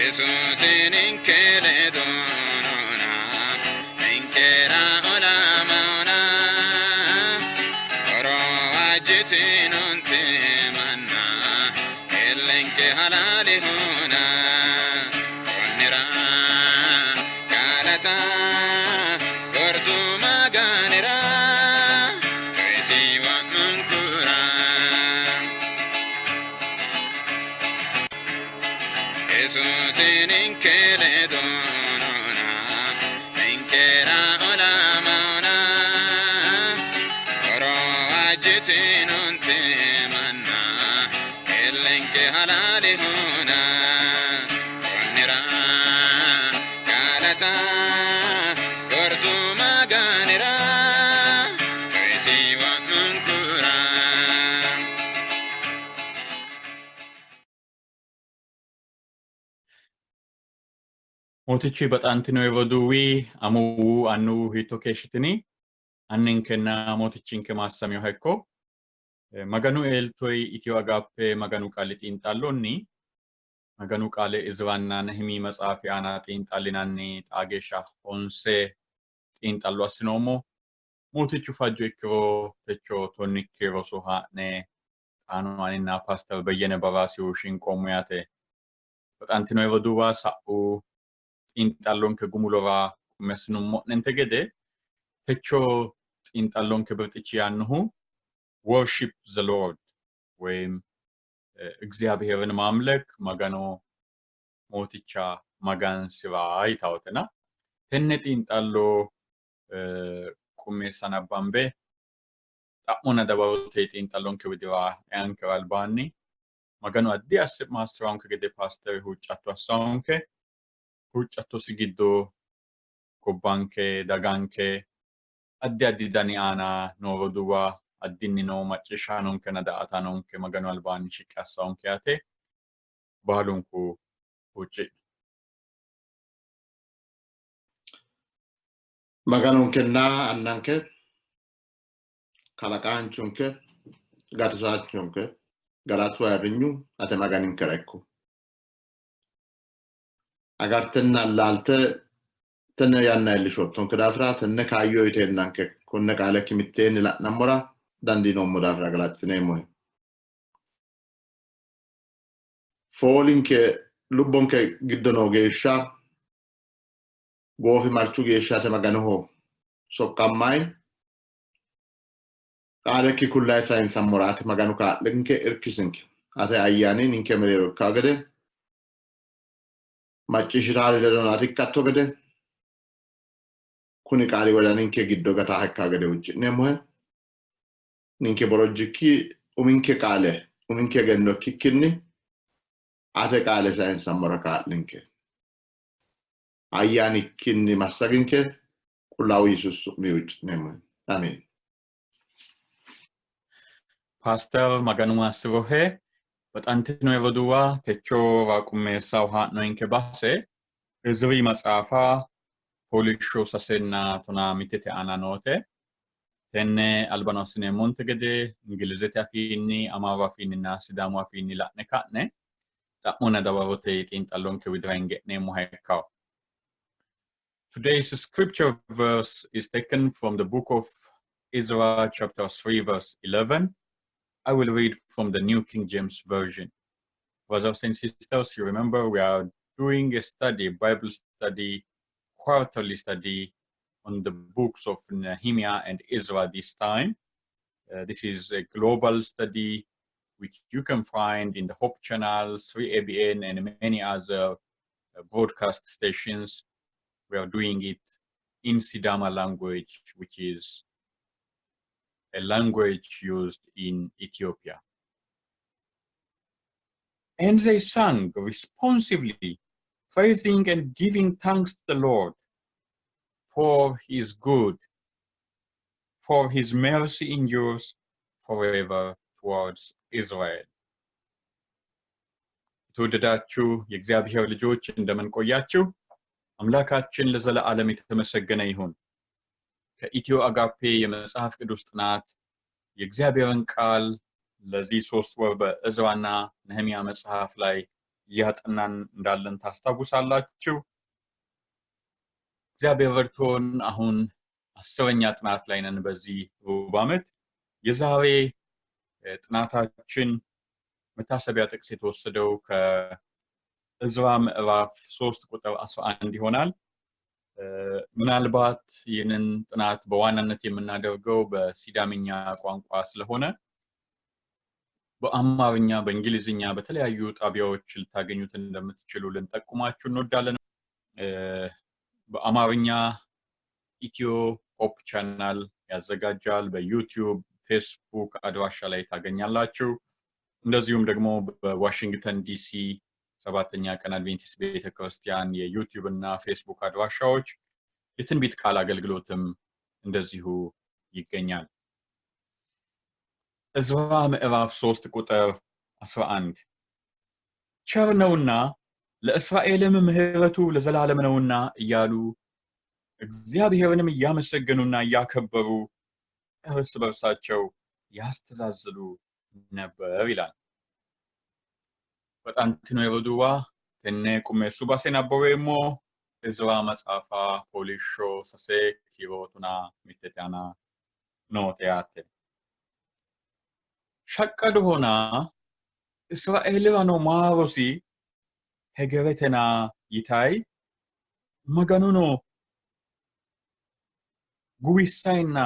Yesuusi ninke ledo noona, ninkera olamannona. Horo waajjitinoonte manna, illenke halaalehona. Konnira galata gordu Maganira, coyisi wo'munkura. Yesuusi ninke ledo noona, ninkera olamannona. Horo waajjitinoonte manna, illenke halaalehona. Konnira galata gordu Maganira, coyisi wo'munkura. Mootichi baxantino roduuwi, amuwu, annuwu hiitto keeshshitini? Anninkenna mootichinke maassaminoha ikko. Maganu eeltoi Itiyo Agaappe Maganu qaali xiinxallonni Maganu qaale Iziraanna Nehimi maxaafi aana xiinxallinanni xaa geeshsha honse xiinxallo assinoommo. Mootichu fajjo ikkiro techo tonnikki roso haa'ne xaano aninna Paaster Beyyene Baraasihu shinqoommo yaate. Baxantino roduuwa, sa'u xiinxallonke gumulora qummi assinummo'nente gede techo xiinxallonke birxichi yaannohu Worship the Lord ወይም እግዚአብሔርን ማምለክ Magano mooticha magansi'ra yitawotena tenne xiinxallo qummeessa nabbambe xa'monna dawarote xiinxallonke widira eankera albaanni Maganu addi asse maassi'ranke gede paastere huuccatto assawonke. Huuccattosi giddo gobbanke, daganke, addi addi dani aana noo roduuwa, addinni noo macciishshaanonkenna daa''ataanonke Maganu albaanni shiqqi assawonke yaate baalunku huucci'no. Maganonkenna Annanke, kalaqaanchonke, gatisaanchonke, galatu ayirrinyu ate Maganinkera ikko. Agartenna allaalte tenne yanna iillishoottonke daafira, tenne kaayyo uyiteennanke konne qaalekki mitteenni la'nammora dandiinoommo daafira galaxxineemmohe. Foolinke lubbonke giddo noo geeshsha goofimarchu geeshsha ate Maganoho soqqammayi qaalekki kullayi sayinsammora ate Maganu kaa'linke, irkisinke. Ate ayyaani ninke mereero ikkawo gede, macciishshitaari ledo ati ikkatto gede, kuni qaali wodaninke giddo gataha ikkawo gede huucci'neemmohe. Ninke borojjikki uminke qaale, uminke egenno ikkikkinni ate qaale sayinsammora kaa'linke. Ayyaanikkinni massaginke, Qullaawu Yesuusi su'mi huucci'neemmohe. Ameen. Paaster Maganu maassi'rohe. Baxantino roduuwa, techo qummeessaho haa'noyinke base Iziri maxaafa fooliishsho sasenna tonaa mittete aana noote. Tenne albano assineemmonte gede Ingilizete afiinni, Amaaru afiinninna Sidaamu afiinni la'ne ka'ne xa'monna dawarote xiinxallonke widira hinge'neemmoha ikkawo. Today's scripture verse is taken from the book of Ezra chapter 3 verse 11. I will read from the New King James Version. Brothers and sisters, you remember we are doing a study, Bible study, quarterly study on the books of Nehemiah and Ezra this time. This is a global study which you can find in the Hope Channel, 3ABN, and many other broadcast stations. We are doing it in Sidama language, which is a language used in Ethiopia. And they sang responsively, praising and giving thanks to the Lord, for he is good, for his mercy endures forever towards Israel. የተወደዳችሁ የእግዚአብሔር ልጆች፣ እንደምን ቆያችሁ? አምላካችን ለዘለዓለም የተመሰገነ ይሁን። ከኢትዮ አጋፔ የመጽሐፍ ቅዱስ ጥናት የእግዚአብሔርን ቃል ለዚህ 3 ወር በእዝራና ነህሚያ መጽሐፍ ላይ እያጠናን እንዳለን ታስታውሳላችሁ። እግዚአብሔር ረድቶን አሁን 10ኛ ጥናት ላይ ነን በዚህ ሩብ ዓመት። የዛሬ ጥናታችን መታሰቢያ ጥቅስ የተወሰደው ከዕዝራ ምዕራፍ 3 ቁጥር 11 ይሆናል። ምናልባት ይህንን ጥናት በዋናነት የምናደርገው በሲዳምኛ ቋንቋ ስለሆነ በአማርኛ፣ በእንግሊዝኛ በተለያዩ ጣቢያዎች ልታገኙት እንደምትችሉ ልንጠቁማችሁ እንወዳለን። በአማርኛ ኢትዮ ሆፕ ቻናል ያዘጋጃል። በዩቲዩብ፣ ፌስቡክ አድራሻ ላይ ታገኛላችሁ። እንደዚሁም ደግሞ በዋሽንግተን ዲሲ ሰባተኛ ቀን አድቬንቲስት ቤተክርስቲያን የዩቲዩብ እና ፌስቡክ አድራሻዎች የትንቢት ቃል አገልግሎትም እንደዚሁ ይገኛል። ዕዝራ ምዕራፍ 3 ቁጥር 11 ቸር ነውና ለእስራኤልም ምሕረቱ ለዘላለም ነውና እያሉ እግዚአብሔርንም እያመሰገኑና እያከበሩ እርስ በርሳቸው ያስተዛዝሉ ነበር ይላል። Baxantino roduuwa, tenne qummeessu base nabbaweemmo. Izra maxaafa fooliishsho 3 kiiro 16 aana noote yaate. Shaqqadohona Israeelirano maarosi hegeretena yitayi Maganuno guwissayinna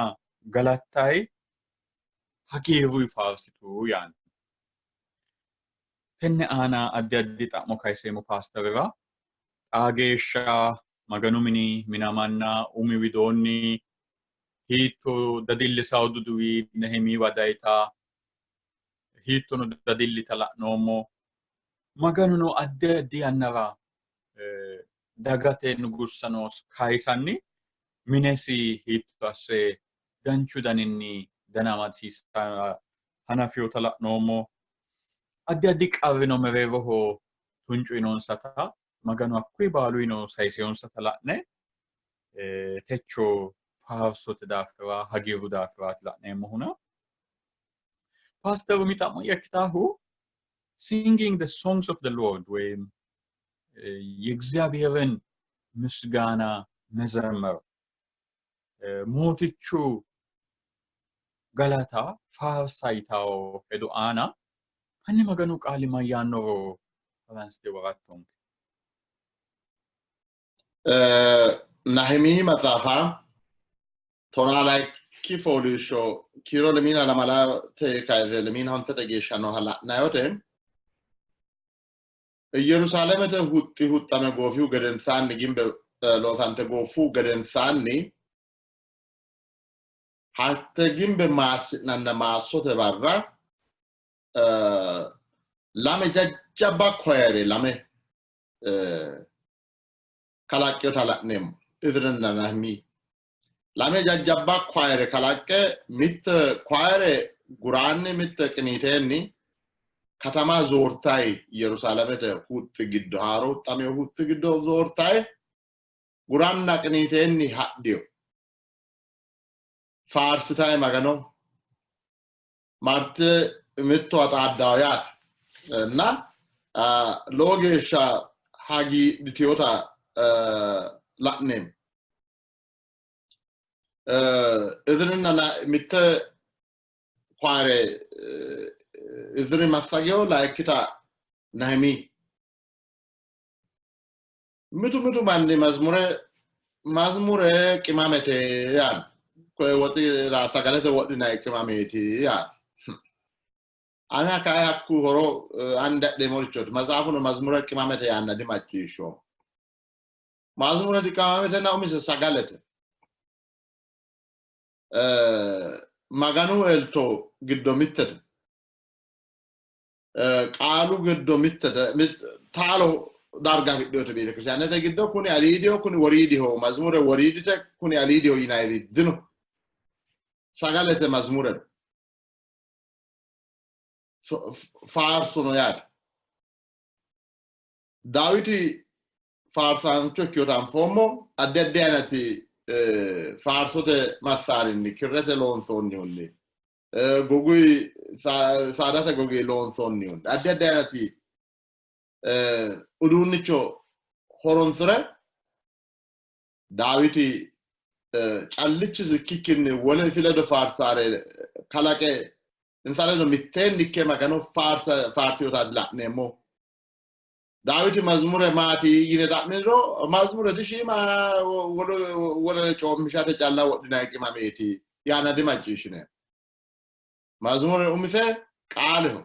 galattayi hagiirruyi faarsitu yaanno. Tenne aana addi addi xa'mo kayiseemmo paasterira xaa geeshsha Maganu mini minamanna umi widoonni hiitto dadillisawo duduwi Nehemiwa dayita hiittono dadillita la'noommo. Maganuno addi addi yannara dagate nugussano kayisanni minesi hiitto asse danchu daninni dana amadisiisa hanafiyota la'noommo. Addi addi qarrino mereeroho tuncu yinonsata Maganu hakkuyi baaluyino sayiseyonsata la'ne techo faarsote daafira hagiirru daafiraati la'neemmohuna. Paasteru umi xa'mo'ya ikkitaahu singing the songs of the Lord ወይም የእግዚአብሔርን ምስጋና መዘመር mootichu galata faarsa yitawo hedo aana hanni Maganu qaali mayyaannoro haransite worattonke. Nahimi maxaafa 12 fooliishsho kiiro 24 kayise 25 geeshsha nooha la'nayote Yerusaalamete huxxi huxxame goofihu gedensaanni gimbe loosante goofu gedensaanni hatte gimbe maassi'nanna maassote barra lame jajjabba koyere lame kalaqqeota la'neemmo. Izirinna Nahimi lame jajjabba koyere kalaqqe mitte koyere guraanni mitte qiniiteenni katama zoortayi Yerusaalamete huxxi giddo haaro huxxameyo huxxi giddo zoortayi guranna qiniiteenni hadhiyo faarsitayi Magano marte mittowa xaaddawo yaate እና lowo geeshsha hagiidhiteyota la'neemmo. Izirinna mitte kware Iziri massageyo layikkita Nahimi mitu mitu manni mazmure mazmure qimamete yaanno. Koye woxira sagalete wodhinayi qimameeti yaanno. Ane kayi hakku horo andi adheemmorichooti. Matsaafuno mazmure qimamete yaanna dimacciishshoommo. Mazmure diqimametenna umise sagalete. Maganu elto giddo mittete. Qaalu giddo mittete. Taalo darga afidhinote beetekiristaanete giddo kuni aliidiho kuni woriidiho mazmure woriidite kuni aliidiho yinayiri dino. Sagalete mazmure no. Faarsono yaate. Daawiti faarsaancho ikkinota anfoommo. Addi addi aynati faarsote massaarinni kirrete loonsoonnihunni goguyi saadate gogi loonsoonnihunni addi addi aynati Uduunnicho horonsire Daawiti callichisi ikkikkinni wole isi ledo faarsaare kalaqe insa ledo mitteenni ikke Magano faarsinotaati la'neemmo. Daawiti mazmure maati yine xa'miniro mazmure dishiima wole coommishate calla wodhinanni qimameeti yaana dimacciishshineemmo. Mazmure umise qaaleho.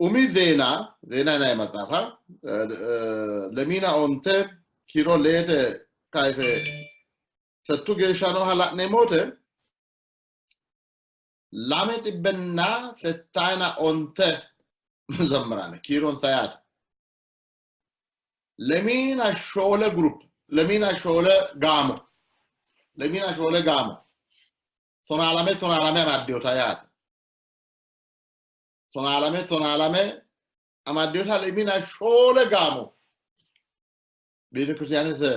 Umi zeena zeena yinanni maxaafa lemiina onte kiiro leete kayise settu geeshsha nooha la'neemmo wote lame xibbenna settayina onte zammiraane kiironsa yaate. Lemiina shoole group lemiina shoole gaamo lemiina shoole gaamo tonaalame tonaalame amaddinota yaate. Tonaalame tonaalame amaddinota lemiina shoole gaamo beetekiristiyaanete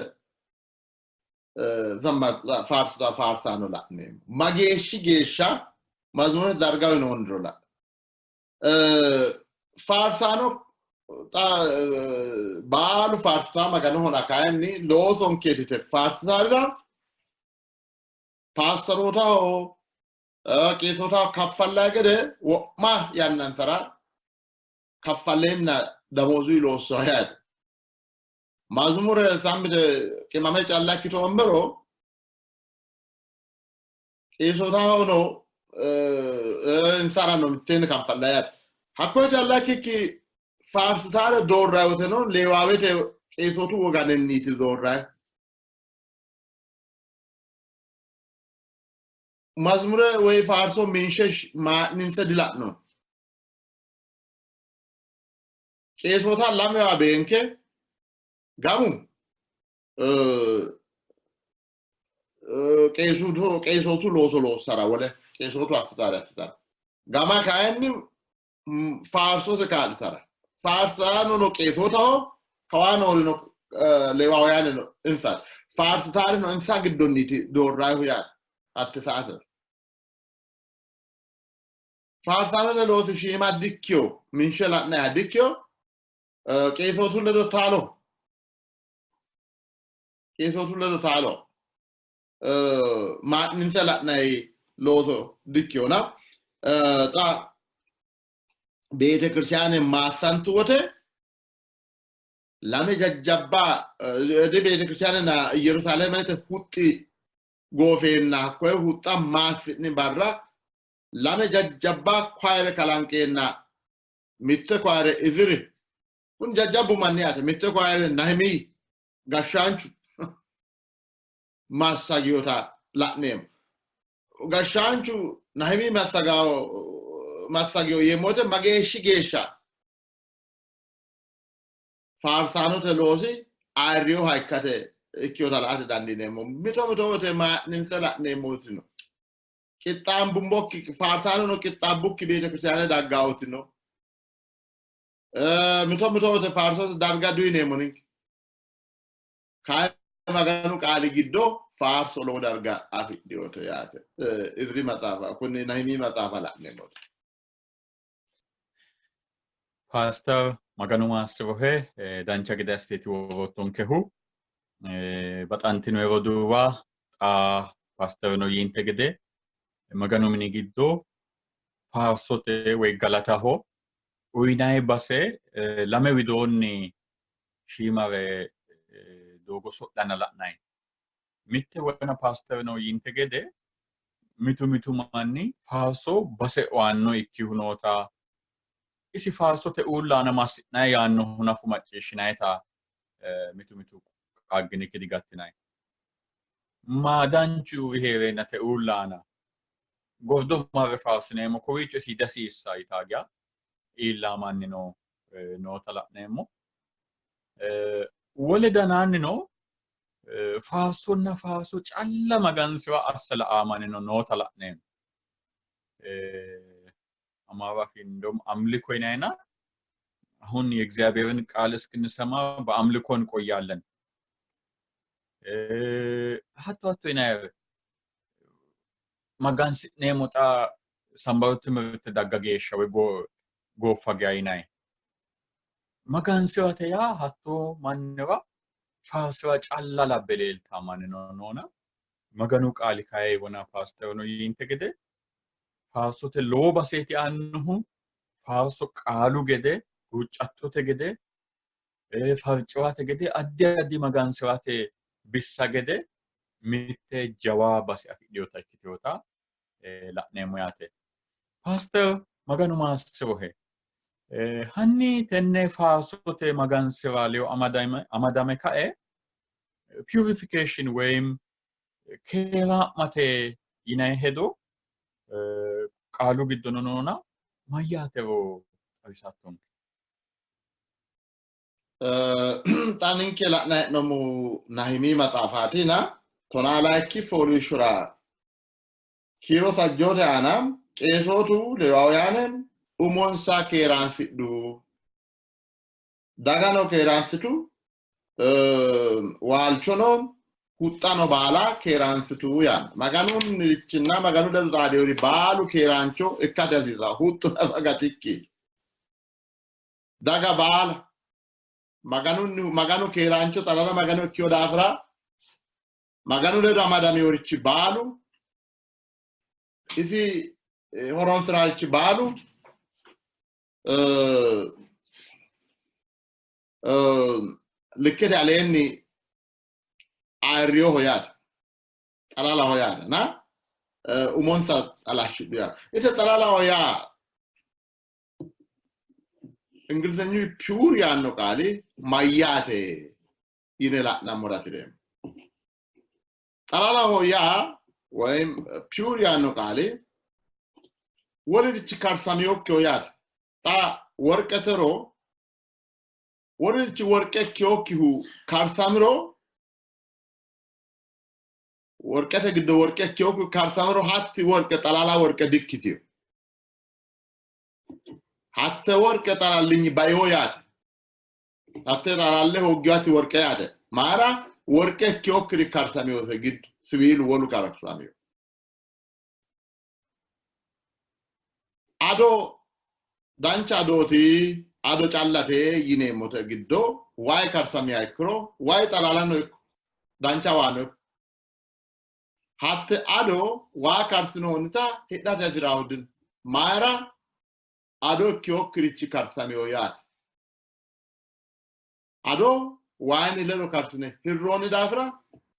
faarsita faarsaano la'neemmo. Mageeshshi geeshsha mazmure darga uyinoonniro la'ne. Faarsaano baalu faarsita Maganohona kayinni loosonkeeti yite faarsitaarira paastorootaho qeesootaho kaffallanni gede wo'ma yannansara kaffalleenna damoozuyi loossanno yaate. Mazmure sammite qimame calla ikkitoommero qeesootahono insarano mitteenni kanfalla yaate. Hakkoye calla ikkikki faarsitaare doorrayi woteno Leewaawete qeesootu woganenniiti doorrayi. Mazmure woy faarso minshe maa'ninse dila'no. Qeesoota lamewa beenke gamu qeesootu looso loossara wole qeesootu assitare assitara gama kayinni faarsote kaa'litara faarsaanono qeesootaho kawaa noorino leewaawiyaanino insa faarsitaarino insa giddonniiti doorraayihu yaate hatte saatera Faarsaanote loosi shiima dikkiyo, minshe la'nayiha dikkiyo, qeesootu ledo taalo. Qeesootu ledo taalo. Maa'ninse la'nayi looso dikkiyona. Xa beetekiristiyaane maassantu wote lame jajjabba beetekiristiyaanenna Yerusaalamete huxxi goofeenna hakkoye huxxa maassi'ni barra lame jajjabba kwayere kalanqeenna mitte kwayere Iziri kun jajjabbu manni yaate mitte kwayere Nahimiyi gashshaanchu massagiyota la'neemmo. Gashshaanchu Nahimiyi massagiyo yeemmo wote mageeshshi geeshsha faarsaanote loosi ayirriyoha ikkate ikkiyota la''ate dandiineemmo. Mito mito wote maa'ninse la'neemmoti no. Qixxaambummokki faarsaanono qixxaabbukki beetekiristiyaane daggaawoti no. Mito mito wote faarsote darga duyineemmo ninke. Kayi Maganu qaali giddo faarso lowo darga afidhinote yaate. Iziri maxaafa kunni Nahimi maxaafa la'neemmote. Paaster Maganu maassirohe dancha gede assiteeti woroottonkehu. Baxantino roduuwa xa paasterino yiinte gede Maganu mini giddo faarsote woy galataho uyinanni base lame widoonni shiimare doogo sodhanna la'nanni. Mitte woyna paasterino yiinte gede mitu mitu manni faarso base oanno ikkihu noota isi faarsote uulla aana massi'nanni yaannohu nafu macciishshinannita mitu mitu qaagginikki digattinanni. Maa danchu hee'reenna te uulla aana gordo marre faarsineemmo kowiicho isi dasiissa yitaa geya iillaa mannino noota la'neemmo. Wole danaannino faarsonna faarso calla magansi'ra asse la'aa mannino noota la'neemmo. አማራ ፊልም እንደውም አምልኮ ይናይና አሁን የእግዚአብሔርን ቃል እስክንሰማ በአምልኮ እንቆያለን። ሀቶ ሀቶ ይናይ magansi'neemmo xa Sambatu timirte dagga geeshsha woy gooffa geya yinayi. Magansi'rate yaa hattoo mannira faarsira calla labbe leeltaa mannino noona Maganu qaali kayi wona paasterino yiinte gede faarsote lowo baseeti aannohu faarso qaalu gede huuccattote gede farci'rate gede addi addi magansi'rate bissa gede mitte jawa base afidhinota ikkitinota la'neemmo yaate. Paaster Maganu maassirohe. Hanni tenne faarsote magansi'ra ledo amadame kae purification woyim keeraa'mate yinanni hedo qaalu giddono noona mayyaatero xawisattonke. Xa ninke la'nanni hee'noommohu Nahimi maxaafaatina 12 fooliishshora kiiro sajjoote aana qeesootu Leewaawiyaane umonsa keeraansidhu, dagano keeraansitu, waalchono huxxano baala keeraansitu yaanno. Maganunnirichinna Maganu ledo xaadinori baalu keeraancho ikkate hasiisanno. Huxxu nafa gatikki. Daga baala Maganunnihu Maganu keeraancho xalala Magano ikkino daafira Maganu ledo amadameworichi baalu isi horonsi'raarichi baalu likkete aleenni ayirriyoho yaate, xalalaho yaate na umonsa xalashshidhu yaate. Ise xalalaho yaa Ingilizenyu pure yaanno qaali mayyaate yine la'nammora hasi'reemmo. Xalalaho yaa woyim pure yaanno qaali wolirichi karsamiyokkiho yaate. Xa worqetero wolirichi worqe ikkiyokkihu karsamiro worqete giddo worqe ikkiyokkihu karsamiro hatti worqe xalala worqe dikkitino. Hatte worqe xalallinyi baio yaate. Hatte xalalle hooggiyo hatti worqe yaate. Maara worqe ikkiyokkiri karsamiyose giddo siwiilu wolu karsamiyo. Ado dancha adooti ado callate yineemmote giddo wayi karsamiha ikkiro wayi xalalano ikko dancha waano ikko hatte ado waa karsinoonnita hidhate hasi'raahu dino. Mayira ado ikkinokkirichi karsamino yaate. Ado wayinni ledo karsine hirroonni daafira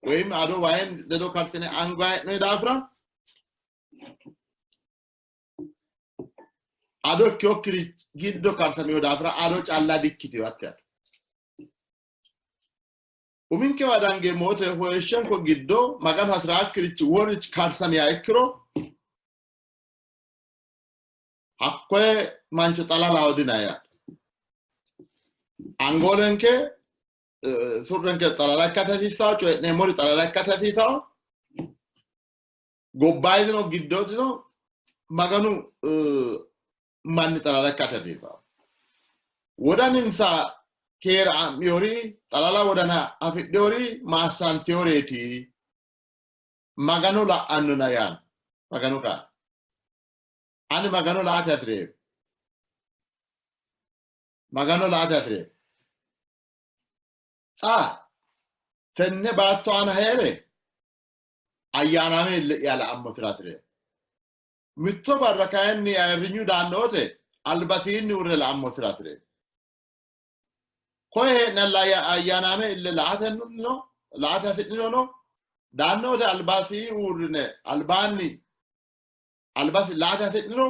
woyim ado wayinni ledo karsine anganni hee'noonni daafira ado ikkinokkiri giddo karsamino daafira ado calla dikkitino hatte ado. Uminkewa dangeemmo wote heeshshonke giddo Maganu hasi'raakkirichi worichi karsamiha ikkiro hakkoye mancho xalalaho dinayi yaate. Angoolenke surrenke xalala ikkate hasiissawo, coyi'neemmori xalala ikkate hasiisawo, gobbayidino giddoodino Maganu manni xalala ikkate hasiisawo. Wodaninsa keeraa'miyori xalala wodana afidhiyori maassantiyoreeti Magano la'annona yaanno. Maganu qaali. Ani Magano laate hasi'reemmo. Magano laate hasi'reemmo. Xa tenne baatto aana hee're ayyaanaame ille'ya la'ammosira hasi'reemmo. Mitto barra kayinni ayirrinyu daanno wote albasiinni uurre la''ammosira hasi'reemmo. Koye hee'nalla ayyaanaame ille la''atennino la''ate hasi'nirono daanno wote albasii uurrine albaanni albasi la''ate hasi'niro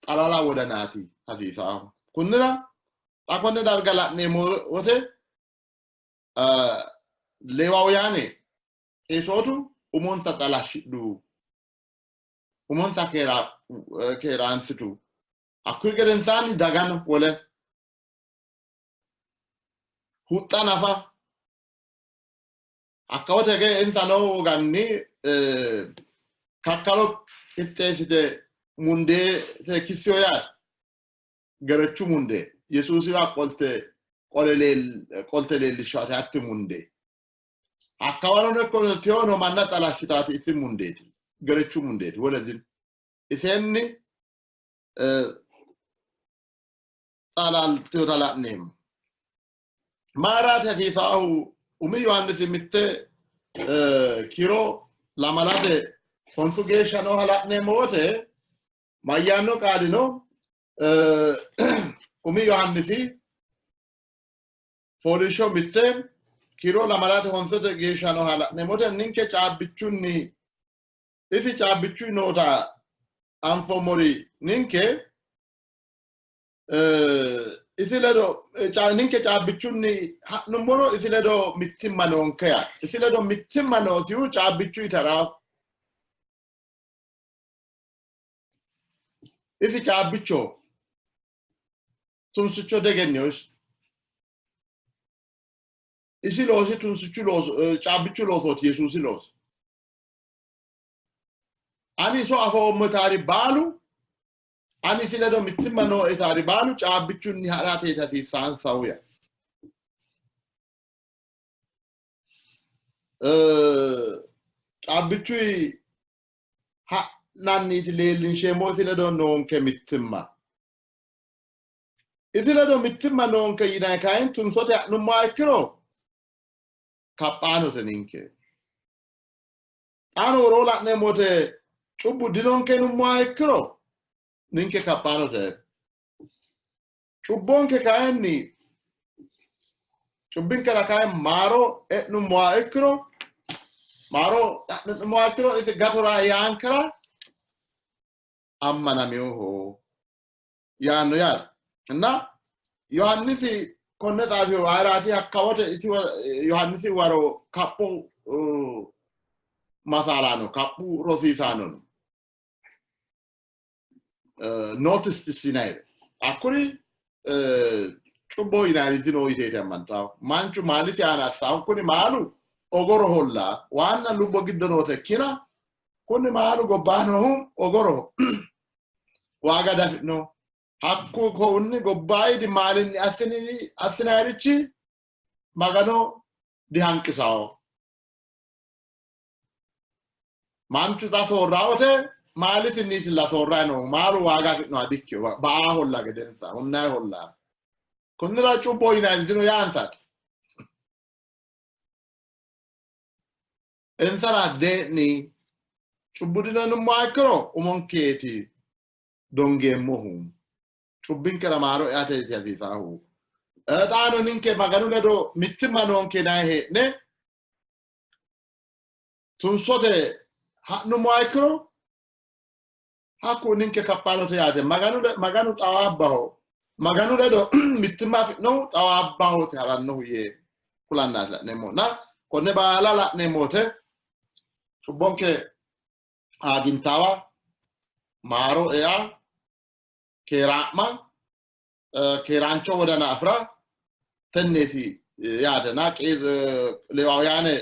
xalala wodanaati hasiisaahu. Kunnira xa konne darga la'neemmo wote Leewaawuyaane qeesootu umonsa xalashshidhu. Umonsa keeraansitu. Hakkuyi gedensaanni dagano wole huxxa nafa hakkawote hige insa noo woganni kakkalo qixxeessite mundee kissino yaate. Gerechu mundee Yesuusiwa qolte qolte leellishshaate hatti mundee. Hakkawarono ikko tewono manna xalashshitaati isi mundeeti. Gerechu mundeeti wole dino. Isenni xalaltinota la'neemmo. Mayiraati hasiisaahu umi Yohaannisi mitte kiiro lamalate honsu geeshsha nooha la'neemmo wote mayyaanno qaalino umi Yohaannisi fooliishsho mitte kiiro lamalate honsete geeshsha nooha la'neemmo wote ninke caabbichunni isi caabbichu noota anfoommori ninke isi ledo ninke caabbichunni ha'nummoro isi ledo mittimma noonke yaate. Isi ledo mittimma noosihu caabbichu itara isi caabbicho tunsicho degennino isi. Isi loosi tunsichu looso caabbichu loosooti Yesuusi loosi. Ani iso afoommo taari baalu ani isi ledo mittimma nooe taari baalu caabbichunni ha'rate hasiissaansahu ya. Caabbichuy ha'nanniiti leellinsheemmo isi ledo noonke mittimma. Isi ledo mittimma noonke yinanni kayinni tunsote ha'nummoha ikkiro kaphaanote ninke. Xaano woroo la'neemmo wote cubbu dinonke yinummoha ikkiro ninke kaphaanote. Cubbonke kayinni cubbinkera kayinni maaro e'nummoha ikkiro maaro xa'mi'nummoha ikkiro isi gatora yaankera ammanaminoho yaanno yaate. እና Yohaannisi konne xaafihu ayiraati hakkawote isi Yohaannisi waro kaphu masaalaano kaphu rosiisaano no notice yinayire hakkuri cubboho yinayiri dino yiteeti ammantawo manchu maalisi aana assaahu kuni maalu ogoroholla waanna lubbo giddo noote ikkina kuni maalu gobbaanohu ogoroho waaga dafi'no hakku kounni gobbayidi maalinni assinayirichi Magano dihanqisawo. Manchu xa soorrawote maalisinniitilla soorrayi noohu maalu waaga afi'noha dikkino ba'aaholla gedensa hunnayiholla. Konnira cubbo yinanni dino yaansaati. Insara dee'ni cubbu dino yinummoha ikkiro umonkeeti dongeemmohu. Cubbinkera maaro eateeti hasiisaahu. Xaano ninke Maganu ledo mittimma noonke yinanni hee'ne tunsote ha'nummoha ikkiro hakku ninke kaphaanote yaate. Maganu Maganu xawaabbaho. Maganu ledo mittimma afi'nohu xawaabbahooti harannohu yee kulannaati la'neemmo. Na konne baala la'neemmo wote cubbonke aagintaawa, maaro ea, keeraa'ma, keeraancho wodana afi'ra tenneeti yaate. Na Leewaawiyaane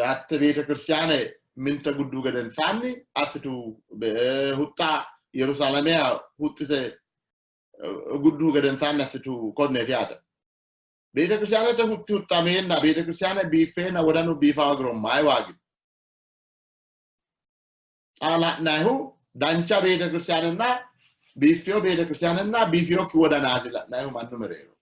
hatte beetekiristiyaane minte guddu gedensaanni assitu huxxa Yerusaalamiya huxxite gudduhu gedensaanni assitu konneeti yaate. Beetekiristiyaanete huxxi huxxameenna beetekiristiyaane biiffeenna wodanu biifa hoogiro mayi waagi? Xa la'nayihu dancha beetekiristiyaanenna biiffino beetekiristiyaanenna biifinokki wodanaati la'nayihu mannu mereero.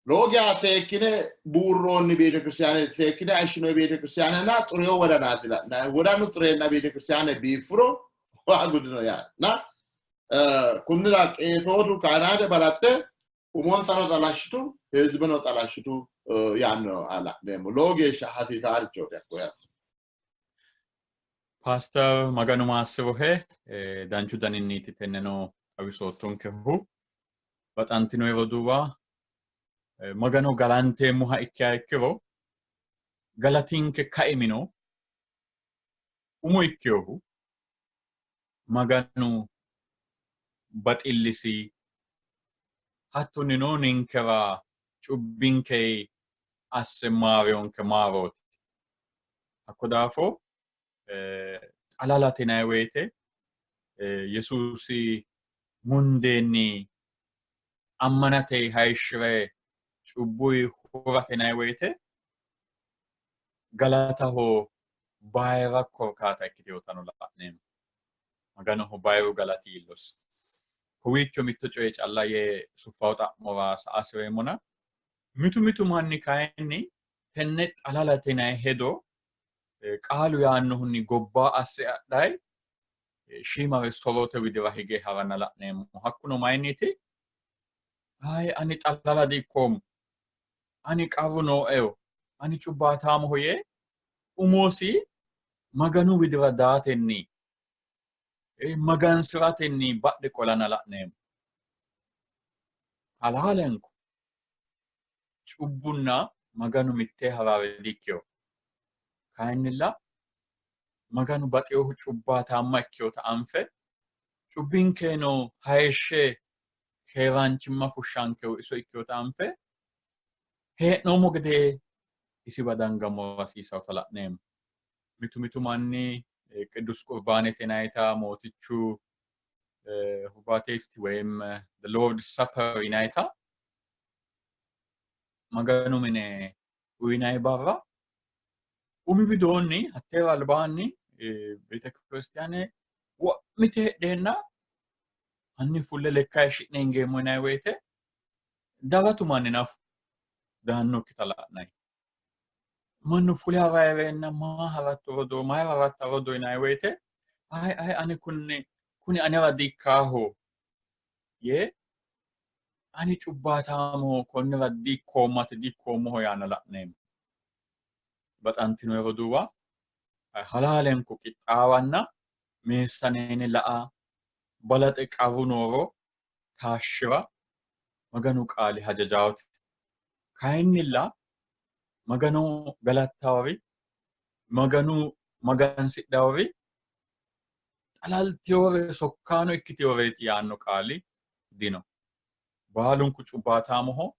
Lowo geya seekkine buurroonni beetekiristiyaane, seekkine hayishshinoonni beetekiristiyaanenna xureyo wodanaati la'nayihu. Wodanu xureenna beetekiristiyaane biiffuro waagu dino yaate. Na kunnira qeesootu kaanaate balaxxe umonsano xalashshitu, hizibeno xalashshitu yaanno la'neemmo. Lowo geeshsha hasiisaarichooti hakko yaate. Paaster Maganu maassirohe danchu daninniiti tenneno xawisoottonkehu. Baxantino roduuwa Magano galanteemmoha ikkiha ikkiro galatinke kaimino umo ikkinohu Maganu baxillisi hattonnino ninkera cubbinke asse maariyonke maarooti. Hakko daafo xalalate yinanni woyite Yesuusi mundeenni ammanate hayishshi're cubbuyi hurate yinanni woyite galataho. bayira korkaata ikkiteotano la'neemmo. Maganoho bayiru galati iillosi. Kowiicho mitto coye calla yee suffawo xa'mora sa"a hasireemmona, mitu mitu manni kayinni tenne xalalate yinanni hedo qaalu yaannohunni gobba asse adhayi shiimare sorote widira hige haranna la'neemmo. Hakkuno mayinniiti? Hayi ani xalala di''ikkoommo, ani qarru nooeho, ani cubbaataamoho yee umosi Maganu widira daatenni magansi'ratenni badhe qolana la'neemmo. Halaalenko cubbunna Maganu mitte haraare di''ikkino. Kayinnilla Maganu baxinohu cubbaataamma ikkinota anfe cubbinkeno hayishshe keeraanchimma fushshankehu iso ikkinota anfe hee'noommo gede isiwa dangammora hasiisannota la'neemmo. Mitu mitu manni Qiddus Qurbaanete yinannita Mootichu Hurbaateeti woyim The Lord's Supper yinannita Maganu mine uyinanni barra umi widoonni hatteera albaanni beetekiristiyaane wo'mite heedheenna hanni fulle lekka hayishshi'ne hingeemmo yinanni woyite daratu manni nafu daannokkita la'nanni. Mannu fule harayi maa haratto rodoo, mayira haratta rodoo yinanni woyite ayi ayi ani kunni kuni anera diikkaaho yee ani cubbaataamo konnira diikkoommate diikkoommoho yaanna la'neemmo. Baxantino roduuwa halaalenko qixxaawanna meessaneene la'a balaxe qarru nooro taashshira Maganu qaali hajajaote. Kayinnilla Magano galattawori Maganu magansidhawori xalaltewore sokkaano ikkiteworeeti yaanno qaali dino. Baalunku cubbaataamoho.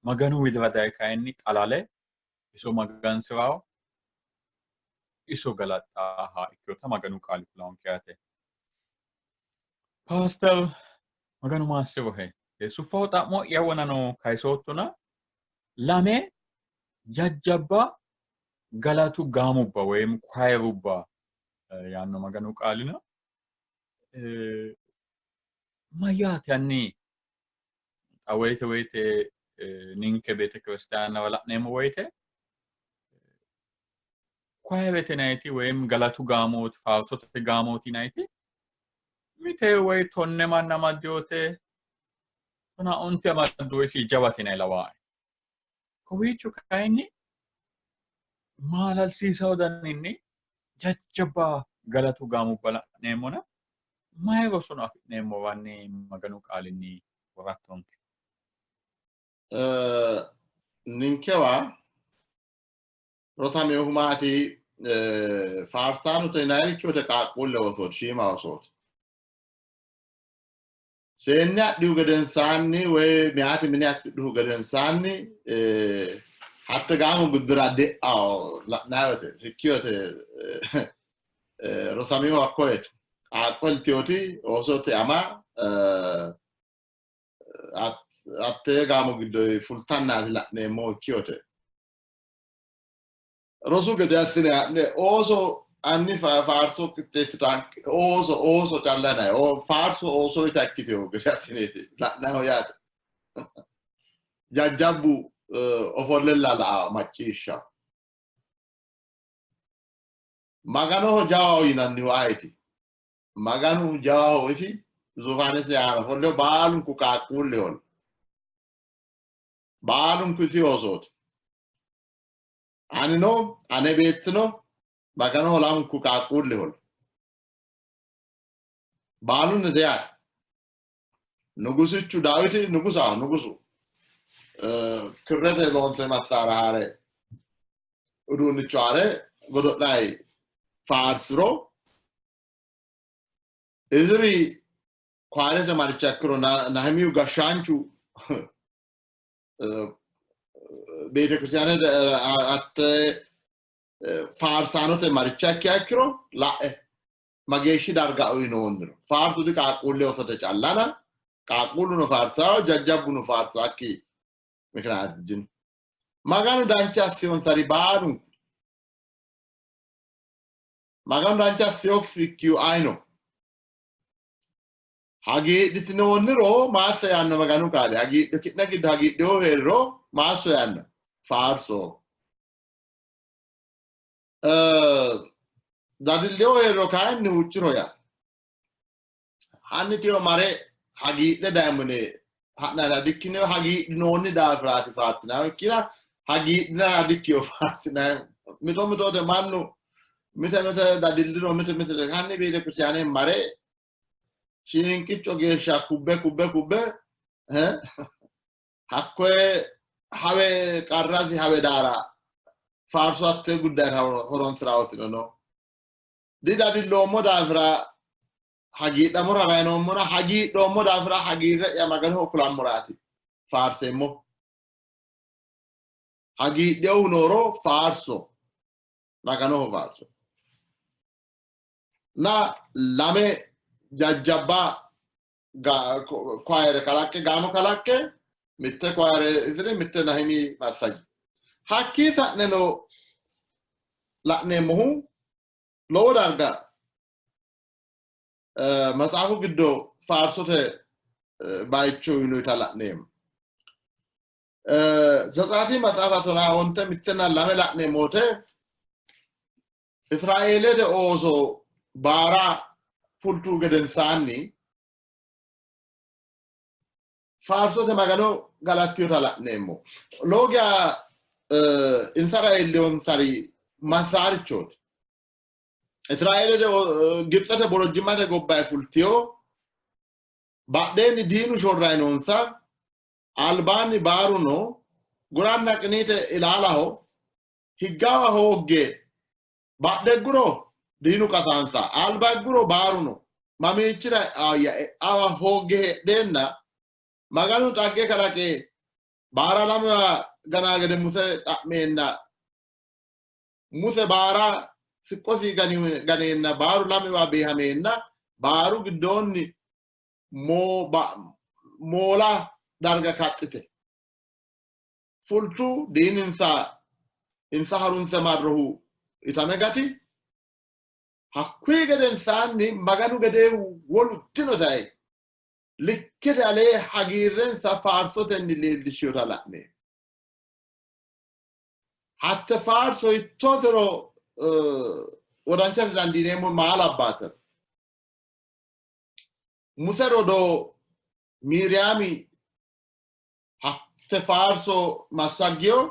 Maganu widira daye kayinni xalale iso magansi'rawo iso galaxxaaha ikkinota Maganu qaali kulanke yaate. Paaster Maganu maassirohe. Suffaho xa'mo'ya wonano kayisoottona lame jajjabba galatu gaamubba woyim kwayerubba yaanno Maganu qaalina mayyaate hanni xa woyite woyite ninke beetekiristiyaannawa la'neemmo woyite kwayerete yinanniti woyim galatu gaamooti faarsote gaamooti yinanniti mite woy 10 manna amaddiyote 15 amaddu isi jawate yinanni lawaae. Kowiicho kayinni maalalsiisawo daninni jajjabba galatu gaamubba la'neemmona mayi rosono afi'neemmowanni Maganu qaalinni worattonke. Ninkewa rosaminohu maati faarsaanote yinannirichote qaaqquulle osooti shiima osooti. Seenne adhihu gedensaanni woy meyaati mine assidhuhu gedensaanni hatte gaamo giddora de'ao la'nanni woyte sikkiyote rosaminohu hakkoyeeti. Qaaqqo iltewoti oosote ama hattee gaamo giddo fultannaati la'neemmohu ikkiyote. Rosu gede assine ha'ne ooso anni faarso qixxeessitanke ooso ooso calla nayi faarso oosoyita ikkiteho gede assineeti la'naho yaate. Jajjabbu ofollella la'a macciishsha. Maganoho jawaho yinannihu ayeti? Maganu jawaho isi zuufaanesi aana ofolleho baalunku qaaqquulleho. Baalunku isi oosooti. Anino ane beettino Maganoho lamunku qaaqquulleho. Baalunnite yaate. Nugusichu Daawiti nugusaho nugusu kirrete loonse massaara haare uduunnicho haare godo'layi faarsiro Iziri kwaarete maricha ikkiro Nahimiyu gashshaanchu beetekiristiyaanete hatte faarsaanote maricha ikkiha ikkiro la'e mageeshshi darga uyinoonniro faarsu di qaaqquulle osote callana qaaqquulluno faarsawo jajjabbuno faarsaakki mikinaati dino. Maganu dancha assiyonsari baalunku. Maganu dancha assinosikkihu ayino? Hagiidhitinoonniro maasso yaanno Maganu qaali. Hagiidhu ki'ne giddo hagiidhinohu hee'riro maasso yaanno. Faarso. Dadilleho hee'riro kayinni huucciro yaa. Hanni tiyo mare hagiidhe dayemmo yine ha'nara dikkino, hagiidhinoonni daafiraati faarsinannihu ikkina hagiidhinara dikkino faarsinannihu. Mito mitote mannu mite mite dadilliro mite mite hanni beetekiristiyaane mare shiinqicho geeshsha kubbe kubbe kubbe hakkoye hawe qarrasi hawe daara faarso hatte guddayira horonsi'rawotino no. Didadilloommo daafira hagiidhamora rayinoommona hagiidhoommo daafira hagiirre'ya Maganoho kulammoraati faarseemmo. Hagiidhinohu nooro faarso, Maganoho faarso. Na lame jajjabba kwayere kalaqqe gaamo kalaqqe mitte kwayere isiri mitte Nahimi massagi. Hakkii sa'neno la'neemmohu lowo darga matsaafu giddo faarsote bayicho uyinoyita la'neemmo. Zetsaati maxaafa tonaa onte mittenna lame la'neemmo wote Israeelete ooso baara fultu gedensaanni faarsote Magano galattinota la'neemmo. Lowo geya insara iillihonsari massaarichooti. Israeelete Gibitsete borojjimmate gobbayi fultiyo, badheenni diinu shorrayi noonsa, albaanni baaru no, guranna qiniite ilaalaho, higgawa hoogge badhe higguro diinu qasaansa, alba higguro baaru no. Mamiichira e'awa hoogge heedheenna Maganu xagge kalaqe baara lamewa ganaa gede Muse xa'meenna Muse baara siqqosi ganeenna baaru lamewa beehameenna baaru giddoonni moola darga kaxxite fultu. Diininsa insa harunse marrohu itame gati. Hakkuyi gedensaanni Maganu gedeehu wolu dino dayi likkete alee hagiirrensa faarsotenni leellishinota la'ne. Hatte faarso hiittootero wodanchate dandiineemmo maa labbaatero. Muse rodoo Miiriyaami hatte faarso massaggino.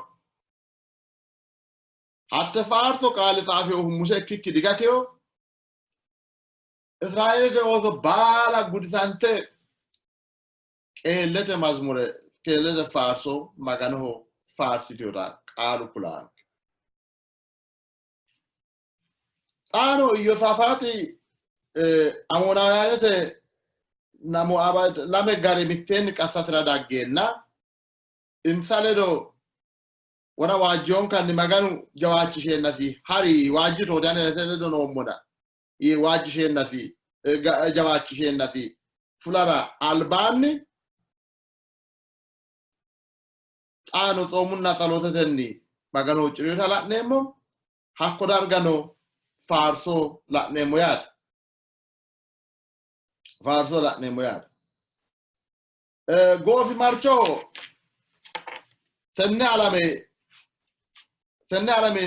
Hatte faarso qaale xaafinohu Muse ikkikki digatino. Israeelete ooso baala gudisante qeellete mazmure, qeellete faarso Maganoho faarsitinota qaalu kulanke. Xaano Iyyoosaafaaxi Amoonaawiyaanete Moaaba lame gare mitteenni qassasira daggeenna insa ledo wona waajjihonkanni Maganu jawaachisheennasi hari waajjitooti ane ledo noommona yee waajjisheennasi jawaachisheennasi fulara albaanni xaano tsoomunna tsalotetenni Magano huucci'rinota la'neemmo. Hakko dargano faarso la'neemmo yaate. Faarso la'neemmo yaate. Goofimarchoho tenne alame tenne alame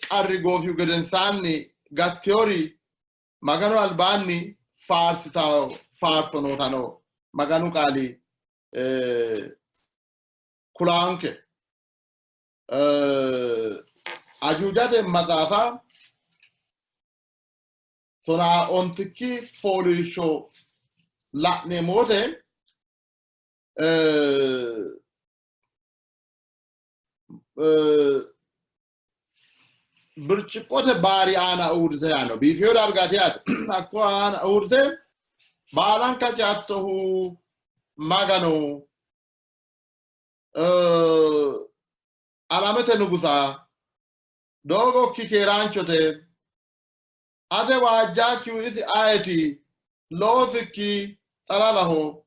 qarri goofihu gedensaanni gattiyori Maganu albaanni faarsitawo faarso nootano Maganu qaali kulaanke. Ajuujate maxaafa tonaa ontikki fooliishsho la'neemmo wote birciqqote baari aana uurrite yaanno biifeyo dargaati yaate. Hakko aana uurrite baalanka ceattohu Magano alamete nugusa doogokki keeraanchote ate waajjaakkihu isi ayeti loosikki xalalaho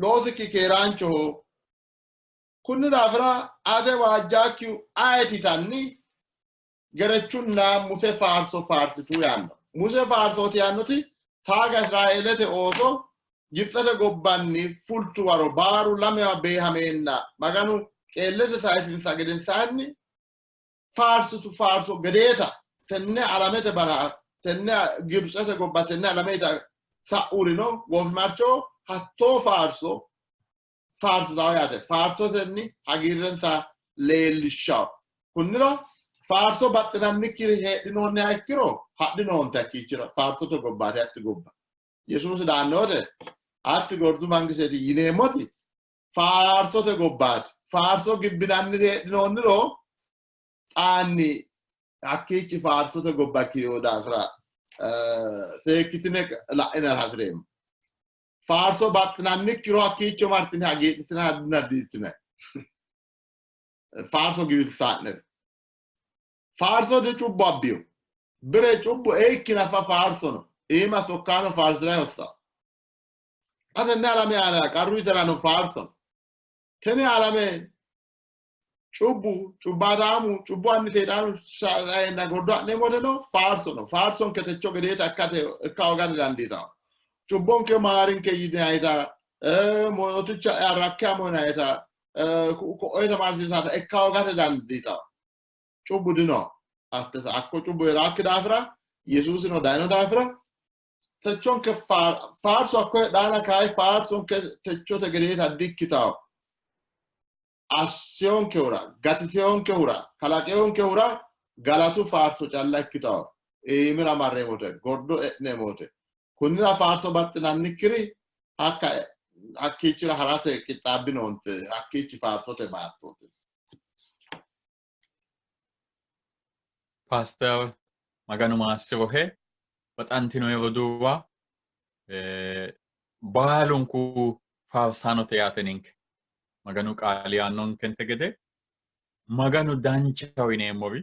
loosikki keeraanchoho kunni daafira ate waajjaakkihu ayeti yitanni Gerechunna Muse faarso faarsitu yaanno. Muse faarsooti yaannoti taaga Israeelete ooso Gibitsete gobbanni fultu waro baaru lamewa beehameenna Maganu qeellete sayisinsa gedensaanni faarsitu faarso gedeeta tenne alamete baraha tenne Gibitsete gobba tenne alameta sa'urino goofimarcho hattoo faarso faarsitawo yaate. Faarsotenni hagiirrensa leellishshawo. Kunnira faarso baxxinannikkiri heedhinoonniha ikkiro hadhinoonte hakkiichira faarsote gobbaati hatti gobba. Yesuusi daanno wote hatti gordu mangiseeti yineemmoti faarsote gobbaati. Faarso gibbinanniri heedhinoonniro xaanni hakkiichi faarsote gobba ikkino daafira seekkitine la'inara hasi'reemmo. Faarso baxxinannikkiro hakkiicho martine hagiidhitinanni diitinanni. Faarso giwisaa'nere. Faarso dicubbo abbiyo. Bire cubbu eikki nafa faarso no. Iima sokkaano faarsi'ra hossanno. Xa tenne alame aana qarru iserano faarso no. Tini alame cubbu, cubbaataamu, cubbu anni Seexaanu saenna gordo ha'neemmo woteno faarso no. Faarsonke techo gedeeta ikkate ikka hooga didandiitanno. Cubbonke maarinke yinayita, mooticha rakke amo yinayita, ku'u ko'oyita maarsiisata ikka hoogate dandiitanno. Cubbu dino. Hakko cubbu hee'raakki daafira Yesuusino dayino daafira techonke faarso hakko heedhaana kayi faarsonke techote gedeeta dikkitawo. Assiyonkehura, gatisiyonkehura, kalaqeyonkehura galatu faarso calla ikkitawo. Iimira marreemmote, gordo e'neemmote. Kunnira faarso baxxinannikkiri hakka hakkiichira harate qixxaabbinoonte, hakkiichi faarsote baattooti. Paaster Maganu maassirohe baxantinoe roduuwa baalunku faarsaanote yaate ninke Maganu qaali yaannonkente gede Maganu danchaho yineemmori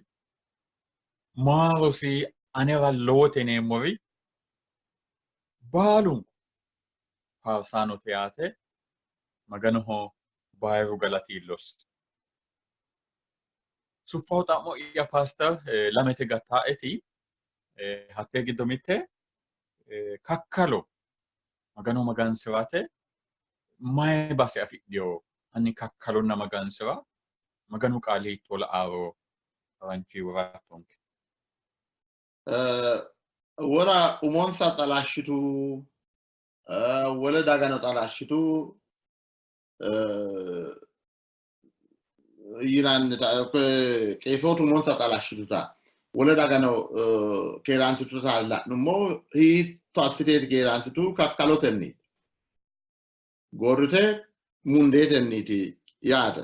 maarosi anera lowote yineemmori baalunku faarsaanote yaate Maganoho bayiru galati iillosi. Suffaho xa'mo'ya paaster lamete gattaeti hattee giddo mitte kakkalo Magano magansi'rate mayi base afidhino? Hanni kakkalonna magansi'ra Maganu qaali hiittoo la'aaro haranchi worattonke. Wora umonsa xalashshitu, wole dagano xalashshitu yinannita qeesootu umonsa xalashshituta wole dagano keeraansituta la'nummo hiitto assiteeti keeraansitu kakkalotenni gorrite mundeetenniiti yaate.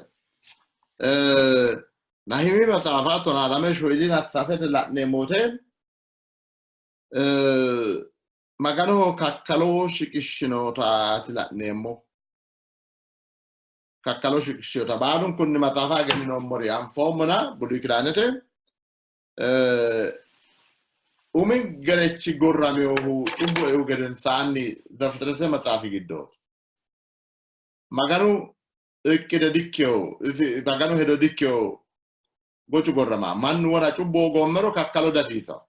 Nahimi maxaafa 12 shoyilina sasete la'neemmo wote Maganoho kakkalo shiqishshinotaati la'neemmo. Kakkalo shiqishshinota baalunkunni maxaafa egenninoommori anfoommona Buluy Kidaanete umi gerechi gorraminohu cubbu eihu gedensaanni Zefitirete maxaafi giddooti. Maganu iqqide dikkino, Maganu hedo dikkino gocu gorrama. Mannu wona cubbu hoogoommero kakkalo dasiisanno.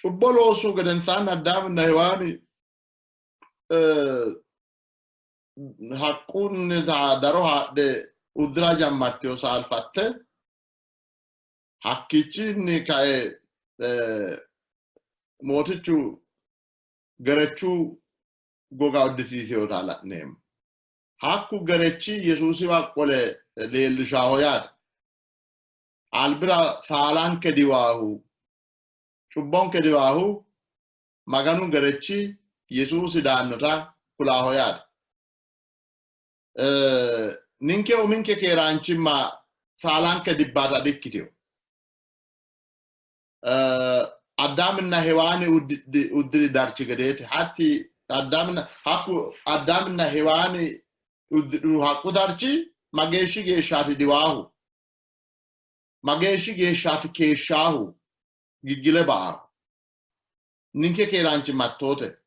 Cubbo loosu gedensaanni Addaaminna Hewaani haqqunnita daro haadhe uddira jammartino saalfatte hakkiichinni kae mootichu gerechu goga uddisiisinota la'neemmo. Hakku gerechi Yesuusiwa qole leellishaho yaate. Albira saalanke diwaahu, cubbonke diwaahu Maganu gerechi Yesuusi daannota kulaaho yaate. Ninke uminke keeraanchimma saalanke dibbaata dikkitino. Addaaminna Hewaani uddiri darchi gedeeti. Hatti Addaaminna hakku Addaaminna Hewaani uddidhu haqqu darchi mageeshshi geeshshaati diwaahu? Mageeshshi geeshshaati keeshshaahu? Giggile ba''aahu. Ninke keeraanchimma hattoote.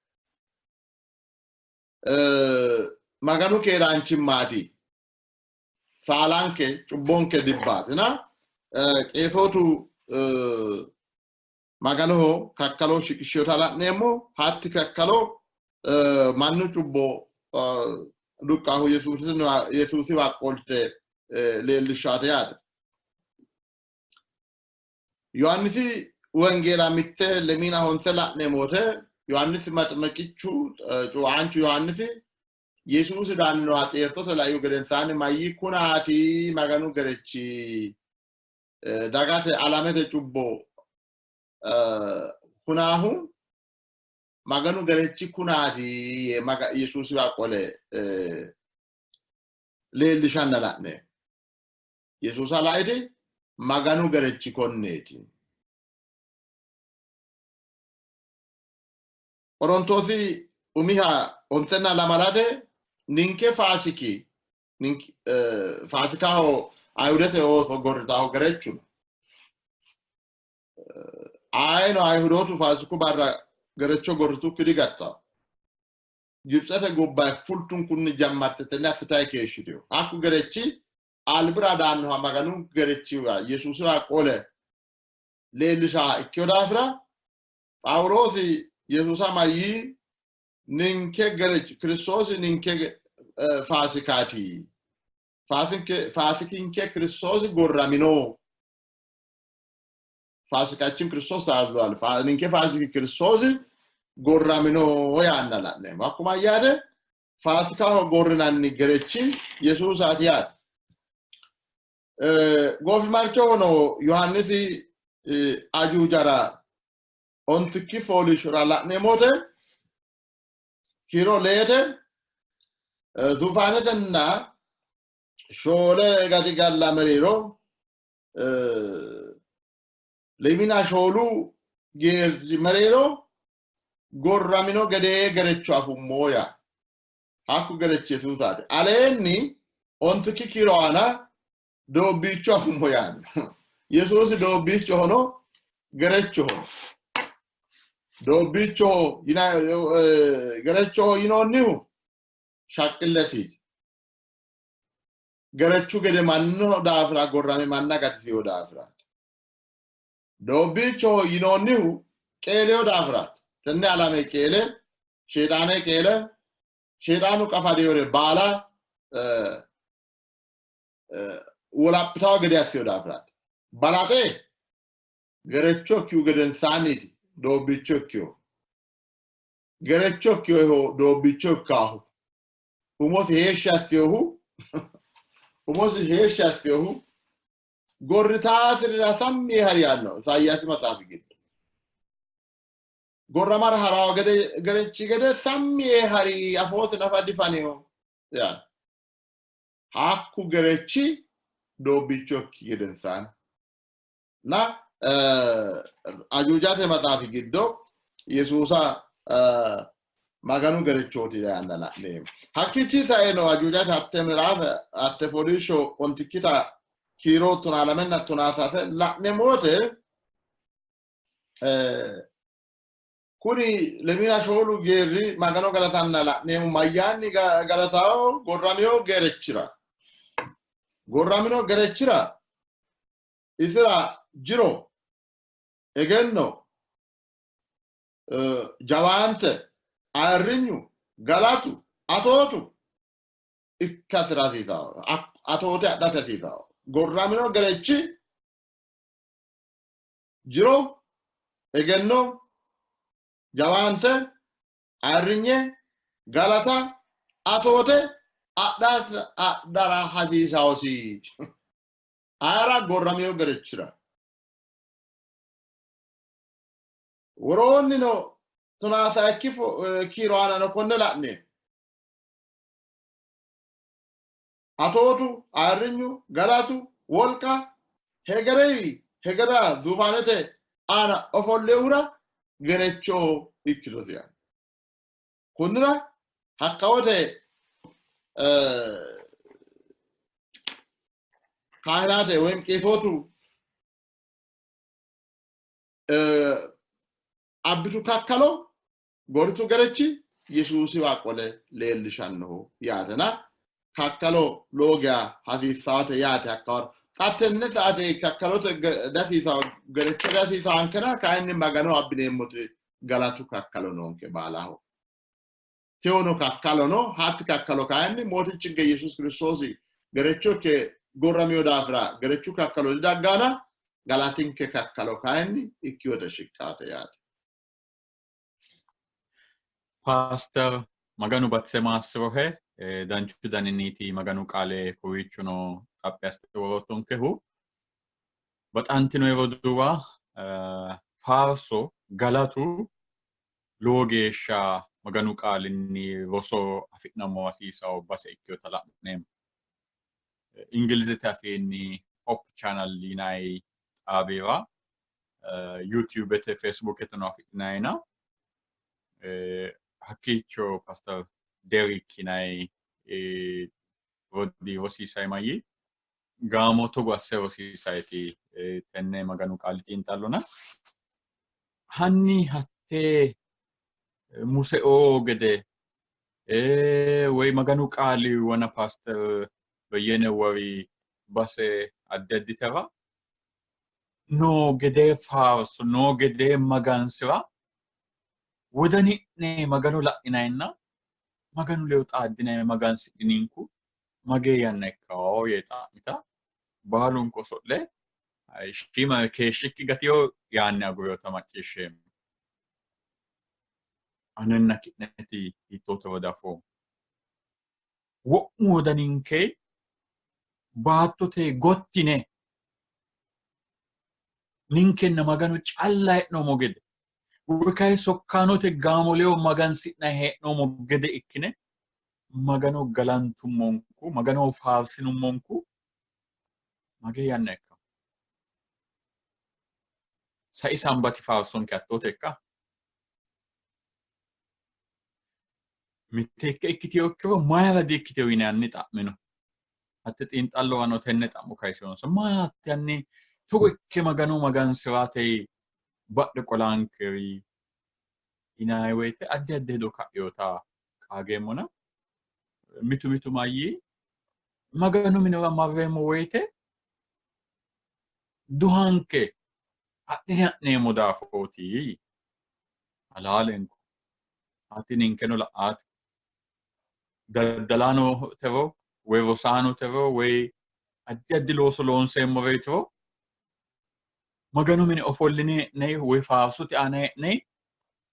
Maganu keeraanchimmaati. Saalanke, cubbonke dibbaatina. Qeesootu Maganoho kakkalo shiqishshinota la'neemmo. Hatti kakkalo mannu cubbo duqqahu Yesuusiwa qolte leellishshaate yaate. Yohaannisi Wongeela mitte lemiina honse la'neemmo wote Yohaannisi Maximiqichu cuuaanchu Yohaannisi Yesuusi daannoha xeertote laihu gedensaanni mayyii kunaati Maganu gerechi dagate alamete cubbo hunaahu Maganu gerechi kunaati yee Yesuusiwa qole leellishanna la'ne. Yesuusa laiti Maganu gerechi konneeti. Qorontoosi umiha ontenna lamalate ninke faasiki faasikaho Ayihudete ooso gorritaho gerechu no. Ayino Ayihudootu faasiku barra gerecho gorritukki digattawo. Gibitsete gobba fultunkunni jammarte tenne assitayi keeshshitino. Hakku gerechi albira daannoha Maganu gerechiwa Yesuusiwa qole leellishaha ikkino daafira Phaawuloosi Yesuusa mayyii ninke gerechi Kiristoosi ninke faasikaati. Faasikinke Kiristoosi gorramino. Faasikaችን ክርስቶስ ታርዷል። Ninke faasiki Kiristoosi gorramino yaanna la'neemmo. Hakku mayyaate faasikaho gorrinanni gerechi Yesuusaati yaate. Goofimarchohono Yohaannisi ajuujara ontikki fooliishshora la'neemmo wote kiiro leete zuufaanetenna shoole gaxigalla mereero lemina shoolu geerri mereero gorramino gedee gerecho afummo yaa. Hakku gerechi Yesuusaati. Aleenni ontikki kiiro aana doobbiicho afummo yaanno. Yesuusi doobbiichohono gerechohono. Doobbiichoho gerechoho yinoonnihu shaqqillesiiti. Gerechu gede mannu daafira gorrame manna gatisino daafiraati. Doobbiichoho yinoonnihu qeelino daafiraati. Tenne alame qeele, Sheexaane qeele, Sheexaanu qafadinore baala wolaphitawo gede assino daafiraati. Balaxe gerecho ikkihu gedensaanniiti doobbiicho ikkihu. Gerecho ikkinohu doobbiicho ikkaahu. Umosi heeshshi assinohu umosi heeshshi assinohu gorritaasirira sammi yee hari yaanno Isayaasi maxaafi giddo. Gorramara harawo gede gerechi gede sammi yee hari afoosi nafa difanino yaanno. Hakku gerechi doobbiicho ikki gedensaanni na ajuujate maxaafi giddo Yesuusa Maganu gerechooti yaanna la'neemmo. Hakkiichi saeno ajuujate hatte miraafe hatte fooliishsho ontikkita kiiro tonaa lamenna tonaa sase la'neemmo wote kuni lemina shoolu geerri Magano galatanna la'neemmo. Mayyaanni galatawo? Gorramino gerechira. Gorramino gerechira isira jiro, egenno, jawaante, ayirrinyu, galatu, atootu ikkasira hasiisanno. Atoote adhate hasiisanno. Gorramino gerechi jiro, egenno, jawaante, ayirrinye, galata, atoote adhara hasiisawosi. Ayera gorramino gerechira. Woroonnino tonaa sayikki kiiro aanano konne la'ne. Atootu, ayirrinyu, galatu, wolqa hegerewi hegera zuufaanete aana ofollehura gerechoho ikkitosi yaanno. Kunnira hakkawote kaahinaate woyim qeesootu abbitu kakkalo gorritu gerechi Yesuusiwa qole leellishannoho yaatena kakkalo lowo geya hasiissaate yaate hakkawaro. Xa tenne saate kakkalote dasiisawo gerecho dasiisaankera kayinni Magano abbineemmoti galatu kakkalo noonke baalaho. Tewono kakkalo no, hatti kakkalo kayinni Mootichinke Yesuus Kiristoosi gerecho ikke gorramino daafira gerechu kakkalo didaggaana, galatinke kakkalo kayinni ikkiyote shiqqaate yaate. Paaster Maganu batise maassirohe danchu daninniiti Maganu qaale kowiichono xaphi assite woroottonkehu. Baxantino roduuwa faarso galatu lowo geeshsha Maganu qaalinni roso afi'nammo hasiisawo base ikkinota la'neemmo. Ingilizete afiinni Hope Channel yinanni xaabira YouTubete Facebooketeno afi'nayina hakkiicho Pastor Derek yinanni rodii rosiisay mayyi gaamo togo asse rosiisayiti tenne Maganu qaali xiinxallona hanni hattee Museoo gede woy Maganu qaali wona Pastor Beyyene wari base addi additera noo gedee faarso noo gedee magansi'ra wodani'ne Magano la'inayinna Maganu ledo xaaddinay magansidhininku magee yanna ikkawo yee xa'mita baalunku oso'le shiima keeshshikki gatiyo yaanni aguriyota macciishsheemmo. Anenna ki'neti hiittootero diafoommo. Wo'mu wodaninke baattote gottine ninkenna Maganu calla hee'noommo gede woy kayi sokkaanote gaamo ledo magansi'nanni hee'noommo gede ikkine Magano galantummonku Maganoho faarsinummonku magee yanna ikka? Sai sambati faarsonke hattoote ikka? Miteekke ikkitinokkiro mayira di''ikkitino yinanni xa'mino. Hatte xiinxallowano tenne xa'mo kayisinonsa. Maati hanni togo ikke Magano magansi'rate badhe qolaankeri yinanni woyite addi addi hedo ka'inota qaageemmona mitu mitu mayyii Maganu minira marreemmo woyite duhanke adhine ha'neemmo daafooti yii. Halaalenko ati ninkeno la''aate. Daddalaanotero woy rosaanotero woy addi addi looso loonseemmoreetiro Maganu mine ofolline hee'ne woy faarsote aana hee'ne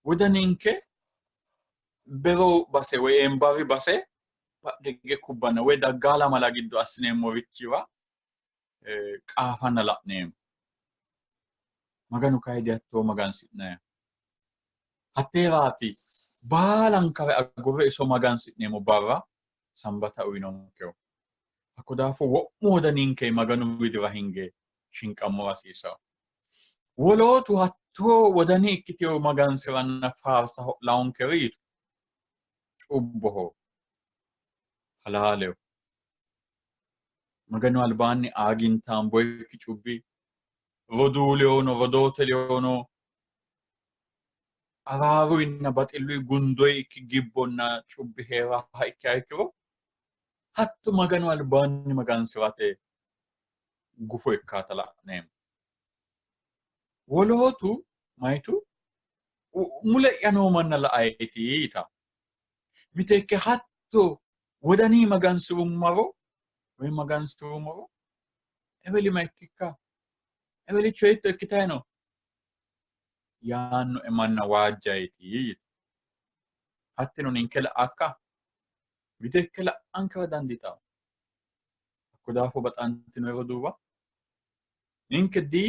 wodaninke bero base woy eembarri base badhe hige kubbanna woy daggaala mala giddo assineemmorichiwa qaafanna la'neemmo. Maganu kayi dihattoo magansi'nanniho. Hatteeraati baalankare agurre iso magansi'neemmo barra Sambata uyinonkehu. Hakko daafo wo'mu wodaninke Maganu widira hinge shinqammora hasiisanno. Wolootu hattoo wodani ikkitino magansi'ranna faarsa ho'laonkeri yitu. Cubboho. Halaaleho. Maganu albaanni aagintaamboyikki cubbi roduu leyono rodoote leyono araaruyinna baxilluyi gundoyi ikki gibbonna cubbi hee'raha ikkiha ikkiro hatto Maganu albaanni magansi'rate gufo ikkaata la'neemmo. Wolootu mayitu mule'ya noo manna la'ayeeti yita. Miteekke hatto wodani magansi'rummaro woy magansi'rummoro eweli ma ikkikka ewelicho hiitto ikkitayi no yaannoe manna waajjayeeti yitu. Hattino ninke la'akka miteekke la'ankera dandiitanno. Hakko daafo baxantino roduuwa ninke di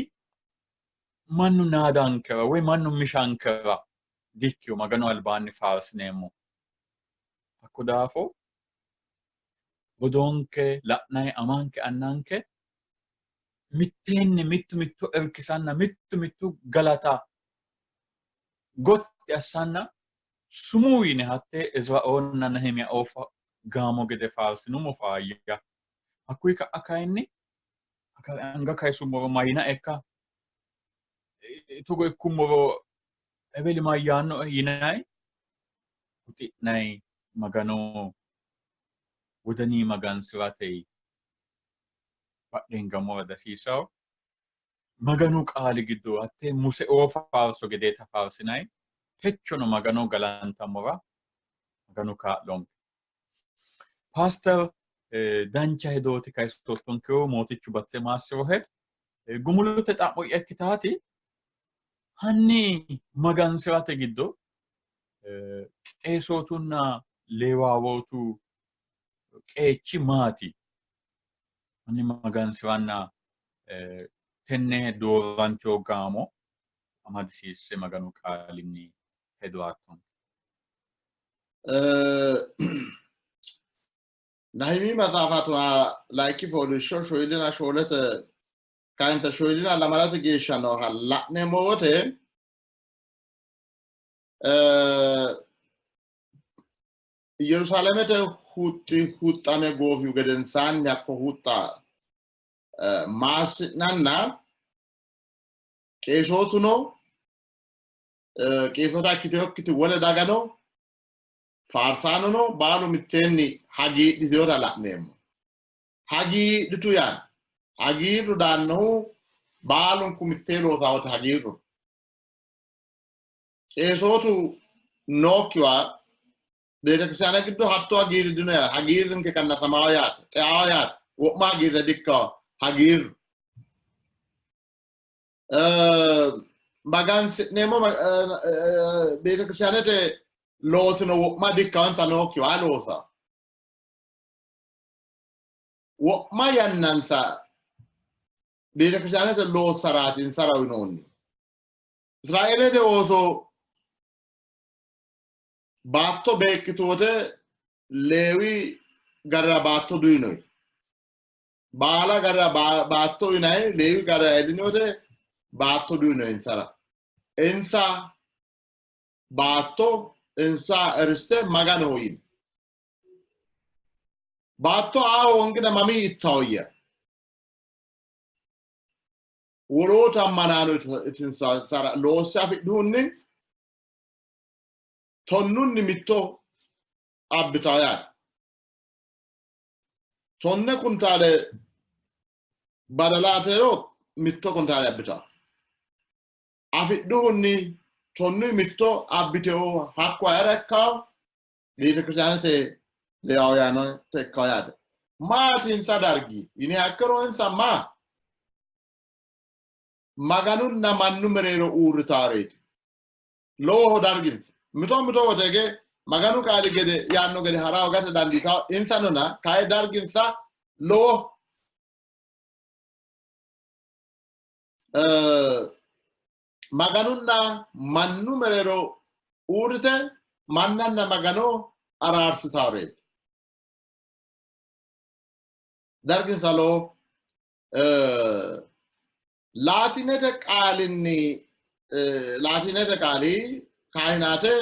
mannu naadankera woy mannu mishankera dikkino Maganu albaanni faarsineemmo. Hakko daafo rodoonke la'nanni amanke annanke mitteenni mittu mitto irkisanna mittu mittu galata gotti assanna sumuu yine hatte Izraoonna Nehimiyaoo gaamo gede faarsinummo faayya. Hakkuyi ka'a kayinni anga kayisummoro mayinaekka togo ikkummoro eweli mayyaannoe yinanni huxi'nanni Magano wodani magansi'rate. Badhe hingammora dihasiisawo. Maganu qaali giddo hatte Museoo faarso gedeeta faarsinanni techono Magano galantammora Maganu kaa'lonke. Paaster dancha hedooti kayisoottonkehu Mootichu batise maassirohe. Gumulote xa'mo'ya ikkitaati hanni magansi'rate giddo qeesootunna Leewaawootu qeechi maati? Hanni magansi'ranna tenne doorantino gaamo amadisiisse Maganu qaalinni hedo aattonke. Nahimi maxaafa tonaa layinki fooliishsho shoyilina shoolete kayinse shoyilina lamalate geeshsha nooha la'neemmo wote Yerusaalamete huxxi huxxame goofihu gedensaanni hakko huxxa maassi'nanna qeesootuno qeesoota ikkitinokkiti wole dagano faarsaanono baalu mitteenni hagiidhitinota la'neemmo. Hagiidhitu yaanno. Hagiirru daannohu baalunku mittee loosawote hagiirru. Qeesootu nookkiwa beetekiristaane giddo hatto hagiirri dino yaate. Hagiirrinke kannasamaawo yaate, xeaawo yaate, wo'ma hagiirre dikkawo hagiirru. Magansi'neemmo beetekiristaanete loosino wo'ma dikkawansa nookkiwa loosa. Wo'ma yannansa beetekiristaanete loossaraati insara uyinoonni. Israeelete ooso baatto beeqqitu wote Leewi garira baatto duinoyi. Baala garira baatto uyinayi Leewi garira iillini wote baatto duinoyi insara. Insa baatto insa iriste Maganoho yini. Baatto aa hoongina mamii ittahoyya? Wolootu ammanaano itinsara loosse afidhuhunni tonnunni mitto abbitaa yaate. Tonne kuntaale badala afi'riro mitto kuntaale abbitaa. Afidhuhunni tonnu mitto abbiteho hakko ayera ikkawo beetekiristaanete leewaawiyaanote ikkawo yaate. Maati insa dargi yiniha ikkiro insa maa Maganunna mannu mereero uurritaareeti. Lowoho darginsa. Mito mito wote hige Maganu qaali gede yaanno gede hara hoogate dandiitanno, insanona kayi darginsa lowo. Maganunna mannu mereero uurrite mannanna Magano araarsitaareeti. Darginsa lowo. Laatinete qaalinni Laatinete qaali kaahinaate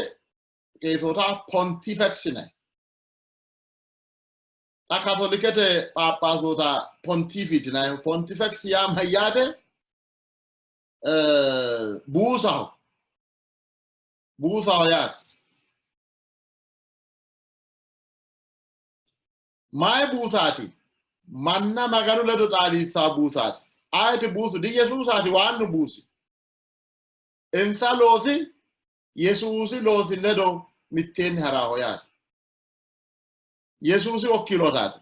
qeesoota pontifex yinanni. Xa kaatolikete phaaphaasota pontifi yinanni. Pontifex yaa mayyaate? Buusaho. Buusaho yaate. Mayi buusaati? Manna Maganu ledo xaadissaa buusaati. Ayeti buusu? Di Yesuusaati waannu buusi. Insa loosi Yesuusi loosi ledo mitteenni ha'raaho yaate. Yesuusi wokkiilootaati.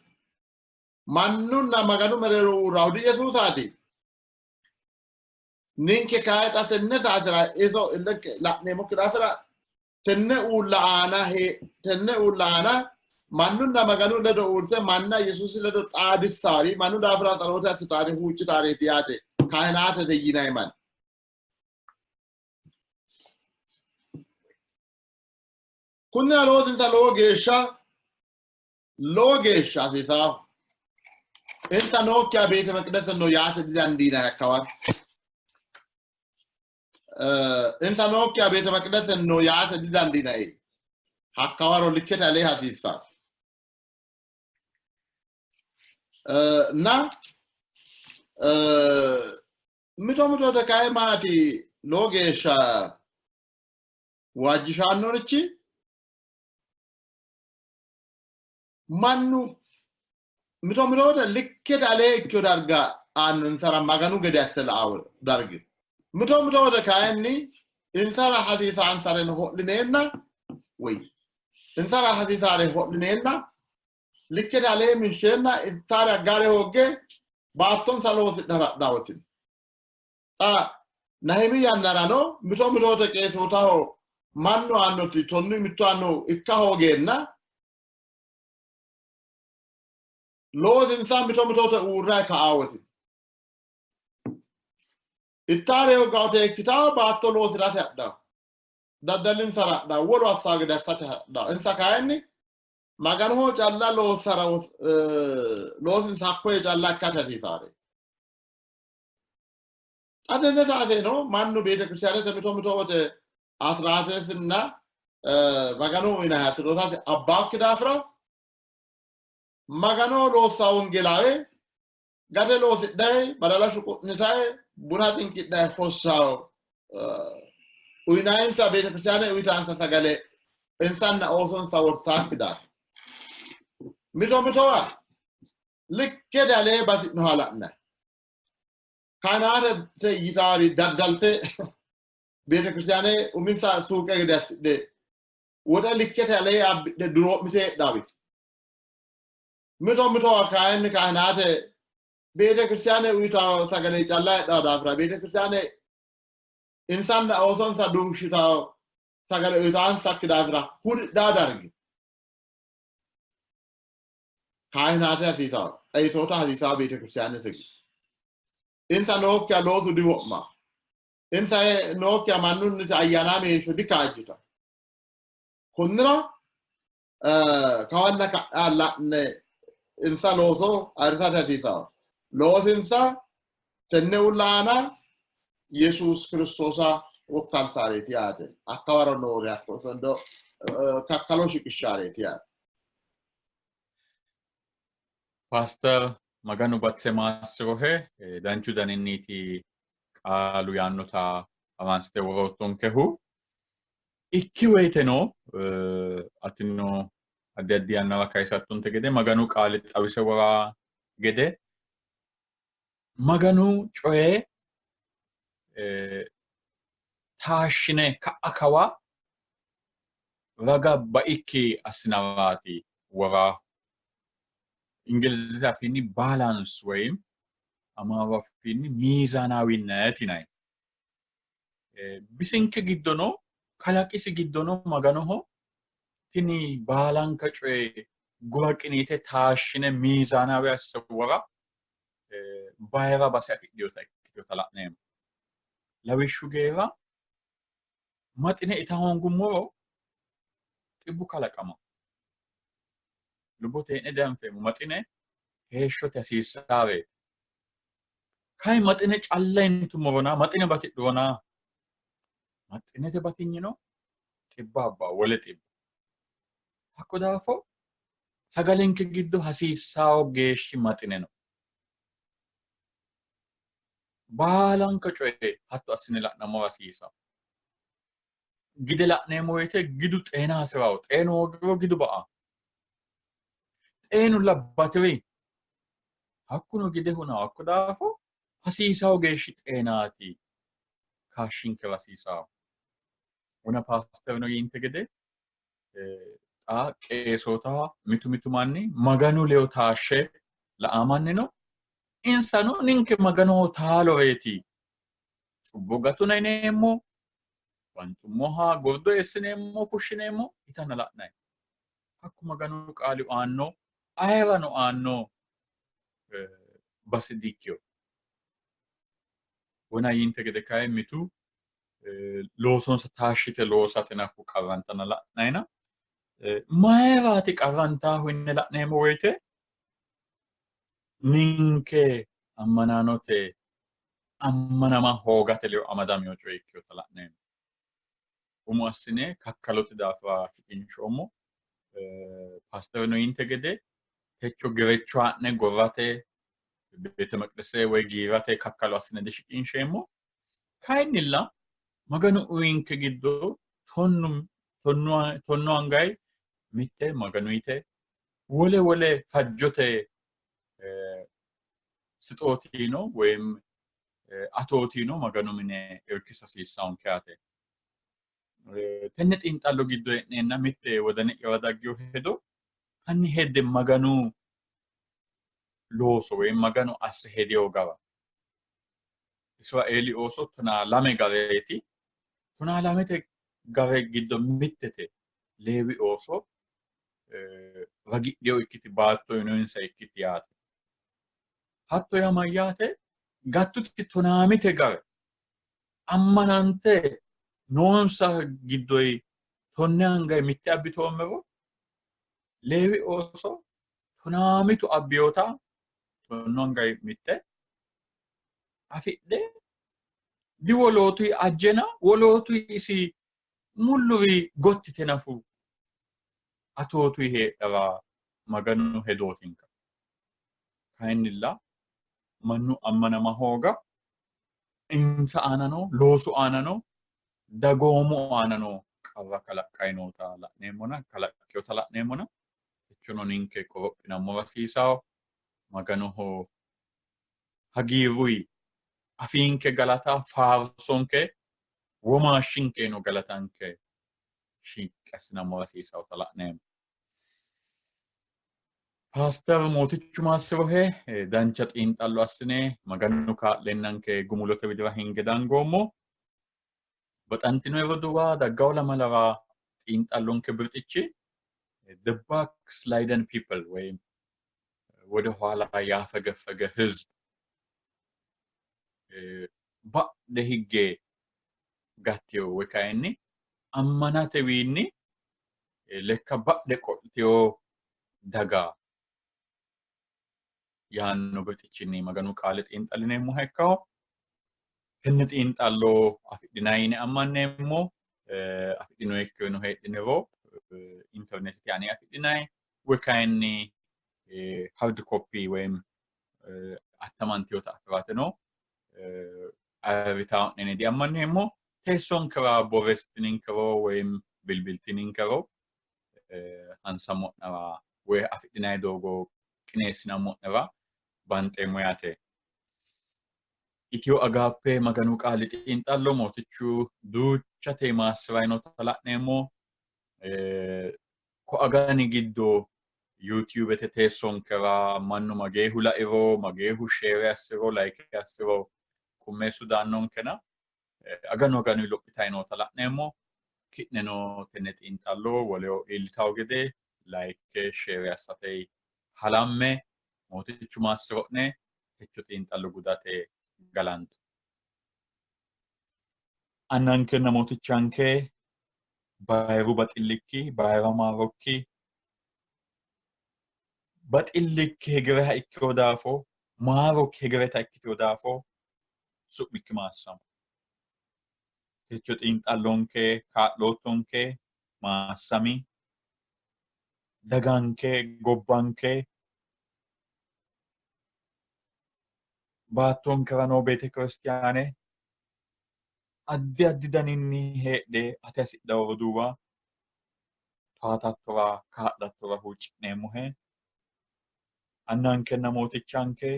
Mannunna Maganu mereero uurrahu di Yesuusaati. Ninke kayi xa tenne saatera iso illenke la'neemmokki daafira tenne uulla aana tenne uulla aana mannunna Maganu ledo uurrite manna Yesuusi ledo xaadissaari mannu daafira xaloote assitaari huuccitaareeti yaate kaahinaatete yinanni manni. Kunnira loosinsa lowo geeshsha lowo geeshsha hasiisaho. Insa nookkiha beete meqidese no yaate didandiinanni hakkawaro. Insa nookkiha beete meqidese no yaate didandiinanni hakkawaro likkete alee hasiissanno. Na mito mitote kayi maati lowo geeshsha waajjishannorichi mannu Mito mitoota likkete alee ikkiyo darga aannonsara Maganu gede asse la'awo dargi. Mito mitoota kayinni insara hasiisaansareno ho'lineenna woy insara hasiisaare ho'lineenna likkete alee minsheenna ittaare aggaare hoogge baattonsa loosidhara hadhaawotino. Xa Nahimi yannarano mito mitoote qeesootaho mannu aannoti tonnu mittu aanno ikka hoogeenna loosinsa mito mitoote uurrayi ka'aawoti. Ittaare hoggawote ikkitawo baatto loosi'rate hadhawo. Daddalinsara hadhawo. Wolu assawo gede assate hadhawo. Insa kayinni Maganoho calla loossara loosinsa hakkoye calla ikkate hasiisaare. Xa tenne saateno mannu beetekiristaanete mito mito wote asiraatesinna Maganoho uyinanni asirootaati abbaakki daafira Maganoho loossa wongeelaawe gate loosidhayi badala shuqu'nitayi buna xinqidhayi hossawo uyinayinsa beetekiristaane uyitansa sagale insanna oosonsa worsaakki daafira mito mitowa likke dalee basi'noha la'nanni. Kanaadate yitaari daddalte beetekiristaane uminsa suuqe gede assidhe woxe likkete alee abbidhe duroo'mite heedhaawi. Mito mitowa kayinni kaanaate beetekiristaane uyitawo sagale calla heedhawo daafira beetekiristaane insanna oosonsa duushshitawo sagale uyitaansakki daafira hudidhaa dargi. Kaahinaate hasiisawo, qeesoota hasiisawo beetekiristaanete giddo. Insa nookkiha loosu diwo'ma. Insa nookkiha mannunnita ayyaanaame heeshsho dikaajjita. Kunnira kawanna ka'a la'ne insa looso ayirrisate hasiisawo. Loosinsa tenne uulla aana Yesuus Kiristoosa wokkaltaareeti yaate. Hakkawaro noori hakko kakkalo shiqishshaareeti yaate. Paaster Maganu batise maassirohe danchu daninniiti qaalu yaannota hawaansite woroottonkehu. Ikki woyiteno atino addi addi yannara kayisattonte gede Maganu qaali xawise wora gede Maganu coye taashshine ka'a kawa raga baikki assinaraati woraahu. Ingilizete afiinni balance woyim Amaaru afiinni miizaanaawinnet yinanni. Bisinke giddono kalaqisi giddono Maganoho tini baalanka coye gura qiniite taashshine miizaanaawe asse wora bayira base afidhinota ikkitinota la'neemmo. Lawishshu geerra maxine ita hoongummoro xibbu kalaqama lubbote hee'ne dianfeemmo. Maxine heeshshote hasiissaareeti. Kayi maxine calla intummorona maxine batidhurona maxinete batinyino xibba abba wole xibba. Hakko daafo sagalenke giddo hasiissawo geeshshi maxine no. Baalanka coye hatto assine la'nammora hasiisawo. Gide la'neemmo woyite gidu xeena hasi'rawo. Xeenu hoogiro gidu ba'a. Xeenu labbatiri hakkuno gide hunawo. Hakko daafo hasiisawo geeshshi xeenaati kaashshinkera hasiisawo. Wona paasterino yiinte gede xa qeesoota mitu mitu manni Maganu ledo taashshe la'amanni no. Insano ninke Maganoho taaloreeti. Cubbo gatona yineemmo, banxummoha gordo eessineemmo, fushshineemmo yitanna la'nanni. Hakku Maganu qaali aanno ayerano aanno base diikkino. Wona yiinte gede kayi mitu loosonsa taashshite loosate nafu qarrantanna la'nayina mayiraati qarrantaahu yine la'neemmo woyite ninke ammanaanote ammanama hoogate ledo amadamino coye ikkinota la'neemmo. Umo assine kakkalote daafira shiqinshoommo. Paasterino yinte gede techo gerecho haa'ne gorrate beete meqdese woy giirate kakkalo assine dishiqinsheemmo. Kayinnilla Maganu uyinke giddo tonnu angayi mitte Maganu yite wole wole fajjote sixootino ወይም atootino Maganu mine irkisa hasiissaanke yaate. Tenne xiinxallo giddo hee'neenna mitte wodani'yara daggino hedo hanni hedde Maganu looso woyim Maganu asse hedeyo gara. Israeeli ooso 12 gareeti. 12 gare giddo mittete Leewi ooso ragidheyo ikkiti baatto uyinoyinsa ikkiti yaate. Hatto yaa mayyaate? Gattuti 15 gare ammanante noonsa giddoyi 10 angayi mitte abbitoommero Leewi ooso 12 abbiyota 10 angayi mitte afidhe diwolootuyi ajjena wolootuyi isi mulluri gottite nafu atootuyi heedhara Maganu hedootinka. Kayinnilla mannu ammanama hooga insa aanano loosu aanano dagoomu aanano qarra kalaqqayi noota la'neemmona kalaqqinota la'neemmona techono ninke qorophinammo hasiisawo Maganoho hagiirruyi afiinke galata faarsonke womaashshinkeno galatanke shiqqi assinammo hasiisawota la'neemmo. Paaster Mootichu maassirohe dancha xiinxallo assine Maganu kaa'leennanke gumulote widira hinge dangoommo. Baxantino roduuwa daggawo lamalara xiinxallonke birxichi The Backslidden People ወይም ወደ ኋላ ያፈገፈገ ህዝብ badhe higge gatteyo woy kayinni ammanatewiinni lekka badhe qolteyo daga yaanno birxichinni Maganu qaale xiinxallineemmoha ikkawo. Tenne xiinxallo afidhinayi yine ammanneemmo. Afidhinoyikkino heedhiniro internetete aana afidhinayi woy kayinni hard copy ወይም attamanteyota afirateno ayirritaa'nene diammanneemmo. Teessonkera borreessitininkero ወይም bilbiltininkero hansammo'nera woy afidhinayi doogo qineessinammo'nera banxeemmo yaate. Itiyo Agaappe Maganu qaali xiinxallo Mootichu duuchate maassi'rayinota la'neemmo. Ko agani giddo YouTubete teessonkera mannu mageehu lairo mageehu share assiro like assiro qummeessu daannonkena aganu aganu lophitayi noota la'neemmo. Ki'neno tenne xiinxallo woleho iillitawo gede like share assate halamme Mootichu maassiro'ne techo xiinxallo gudate galanto. Annankenna Mootichanke bayiru baxillikki bayira maarokki baxillikki hegereha ikkeyo daafo maarokki hegereta ikkiteyo daafo su'mikki maassamo. Techo xiinxallonke kaa'loottonke maassami daganke gobbanke baattonkera noo beetekiristiyaane addi addi daninni heedhe ate hasidhawo roduuwa towatattora kaa'lattora huucci'neemmohe. Annankenna Mootichanke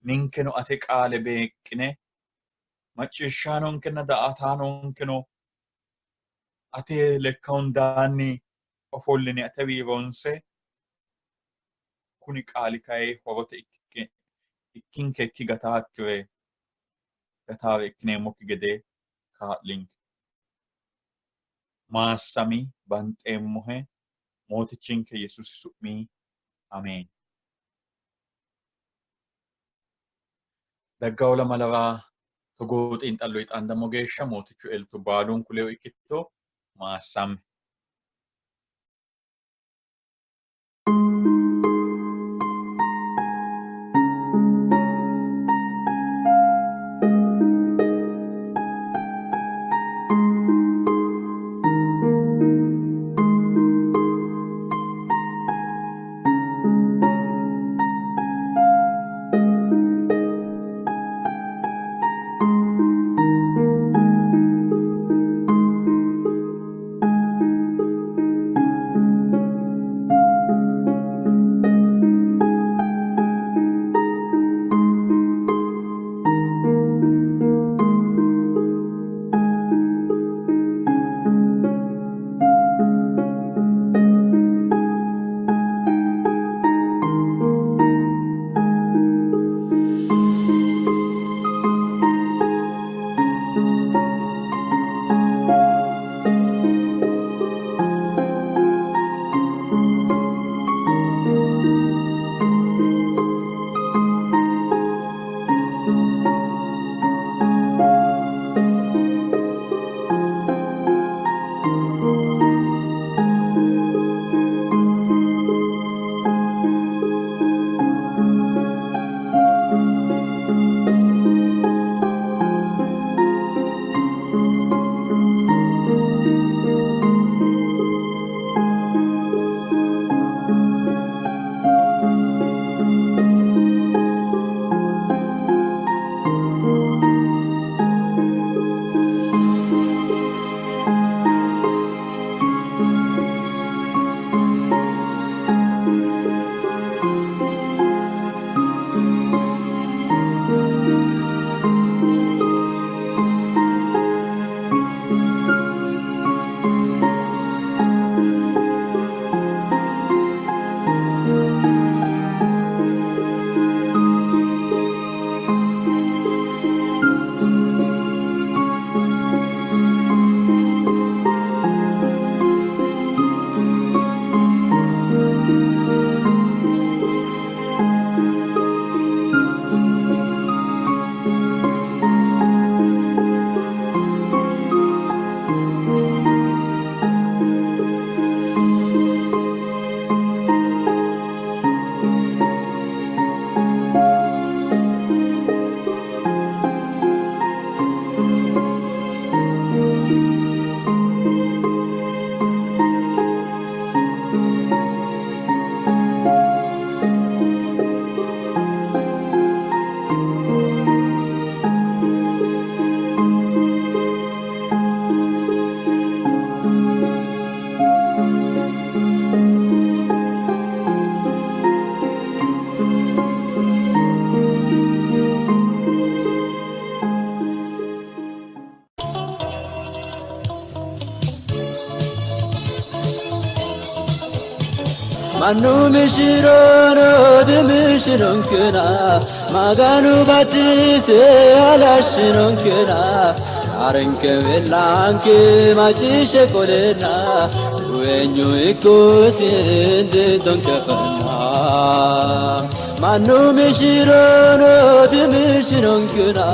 ninkeno ate qaale beeqqine macciishshaanonkenna daa''ataanonkeno ate lekka hundaanni ofolline atewii ronse kuni qaali kayi horote ikkinkekki gataakkire gataare ikkineemmokki gede kaa'linke. Maassami banxeemmohe Mootichinke Yesuusi su'mi ameen. Daggawo lamalara togoo xiinxallo ixaandammo geeshsha Mootichu elto baalunku ledo ikkitto maassamme. Mannu mishirono dimishironkena Maganu batise halashshinonkena Arenke belanke macciishshe qolena Guweenyu ikkosi indidonkefena Mannu mishirono dimishironkena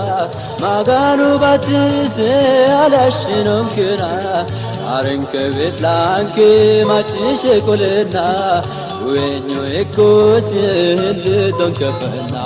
Maganu batise halashshinonkena Arenke belanke macciishshe qolena Guweenyu ikkosi indidonkefena.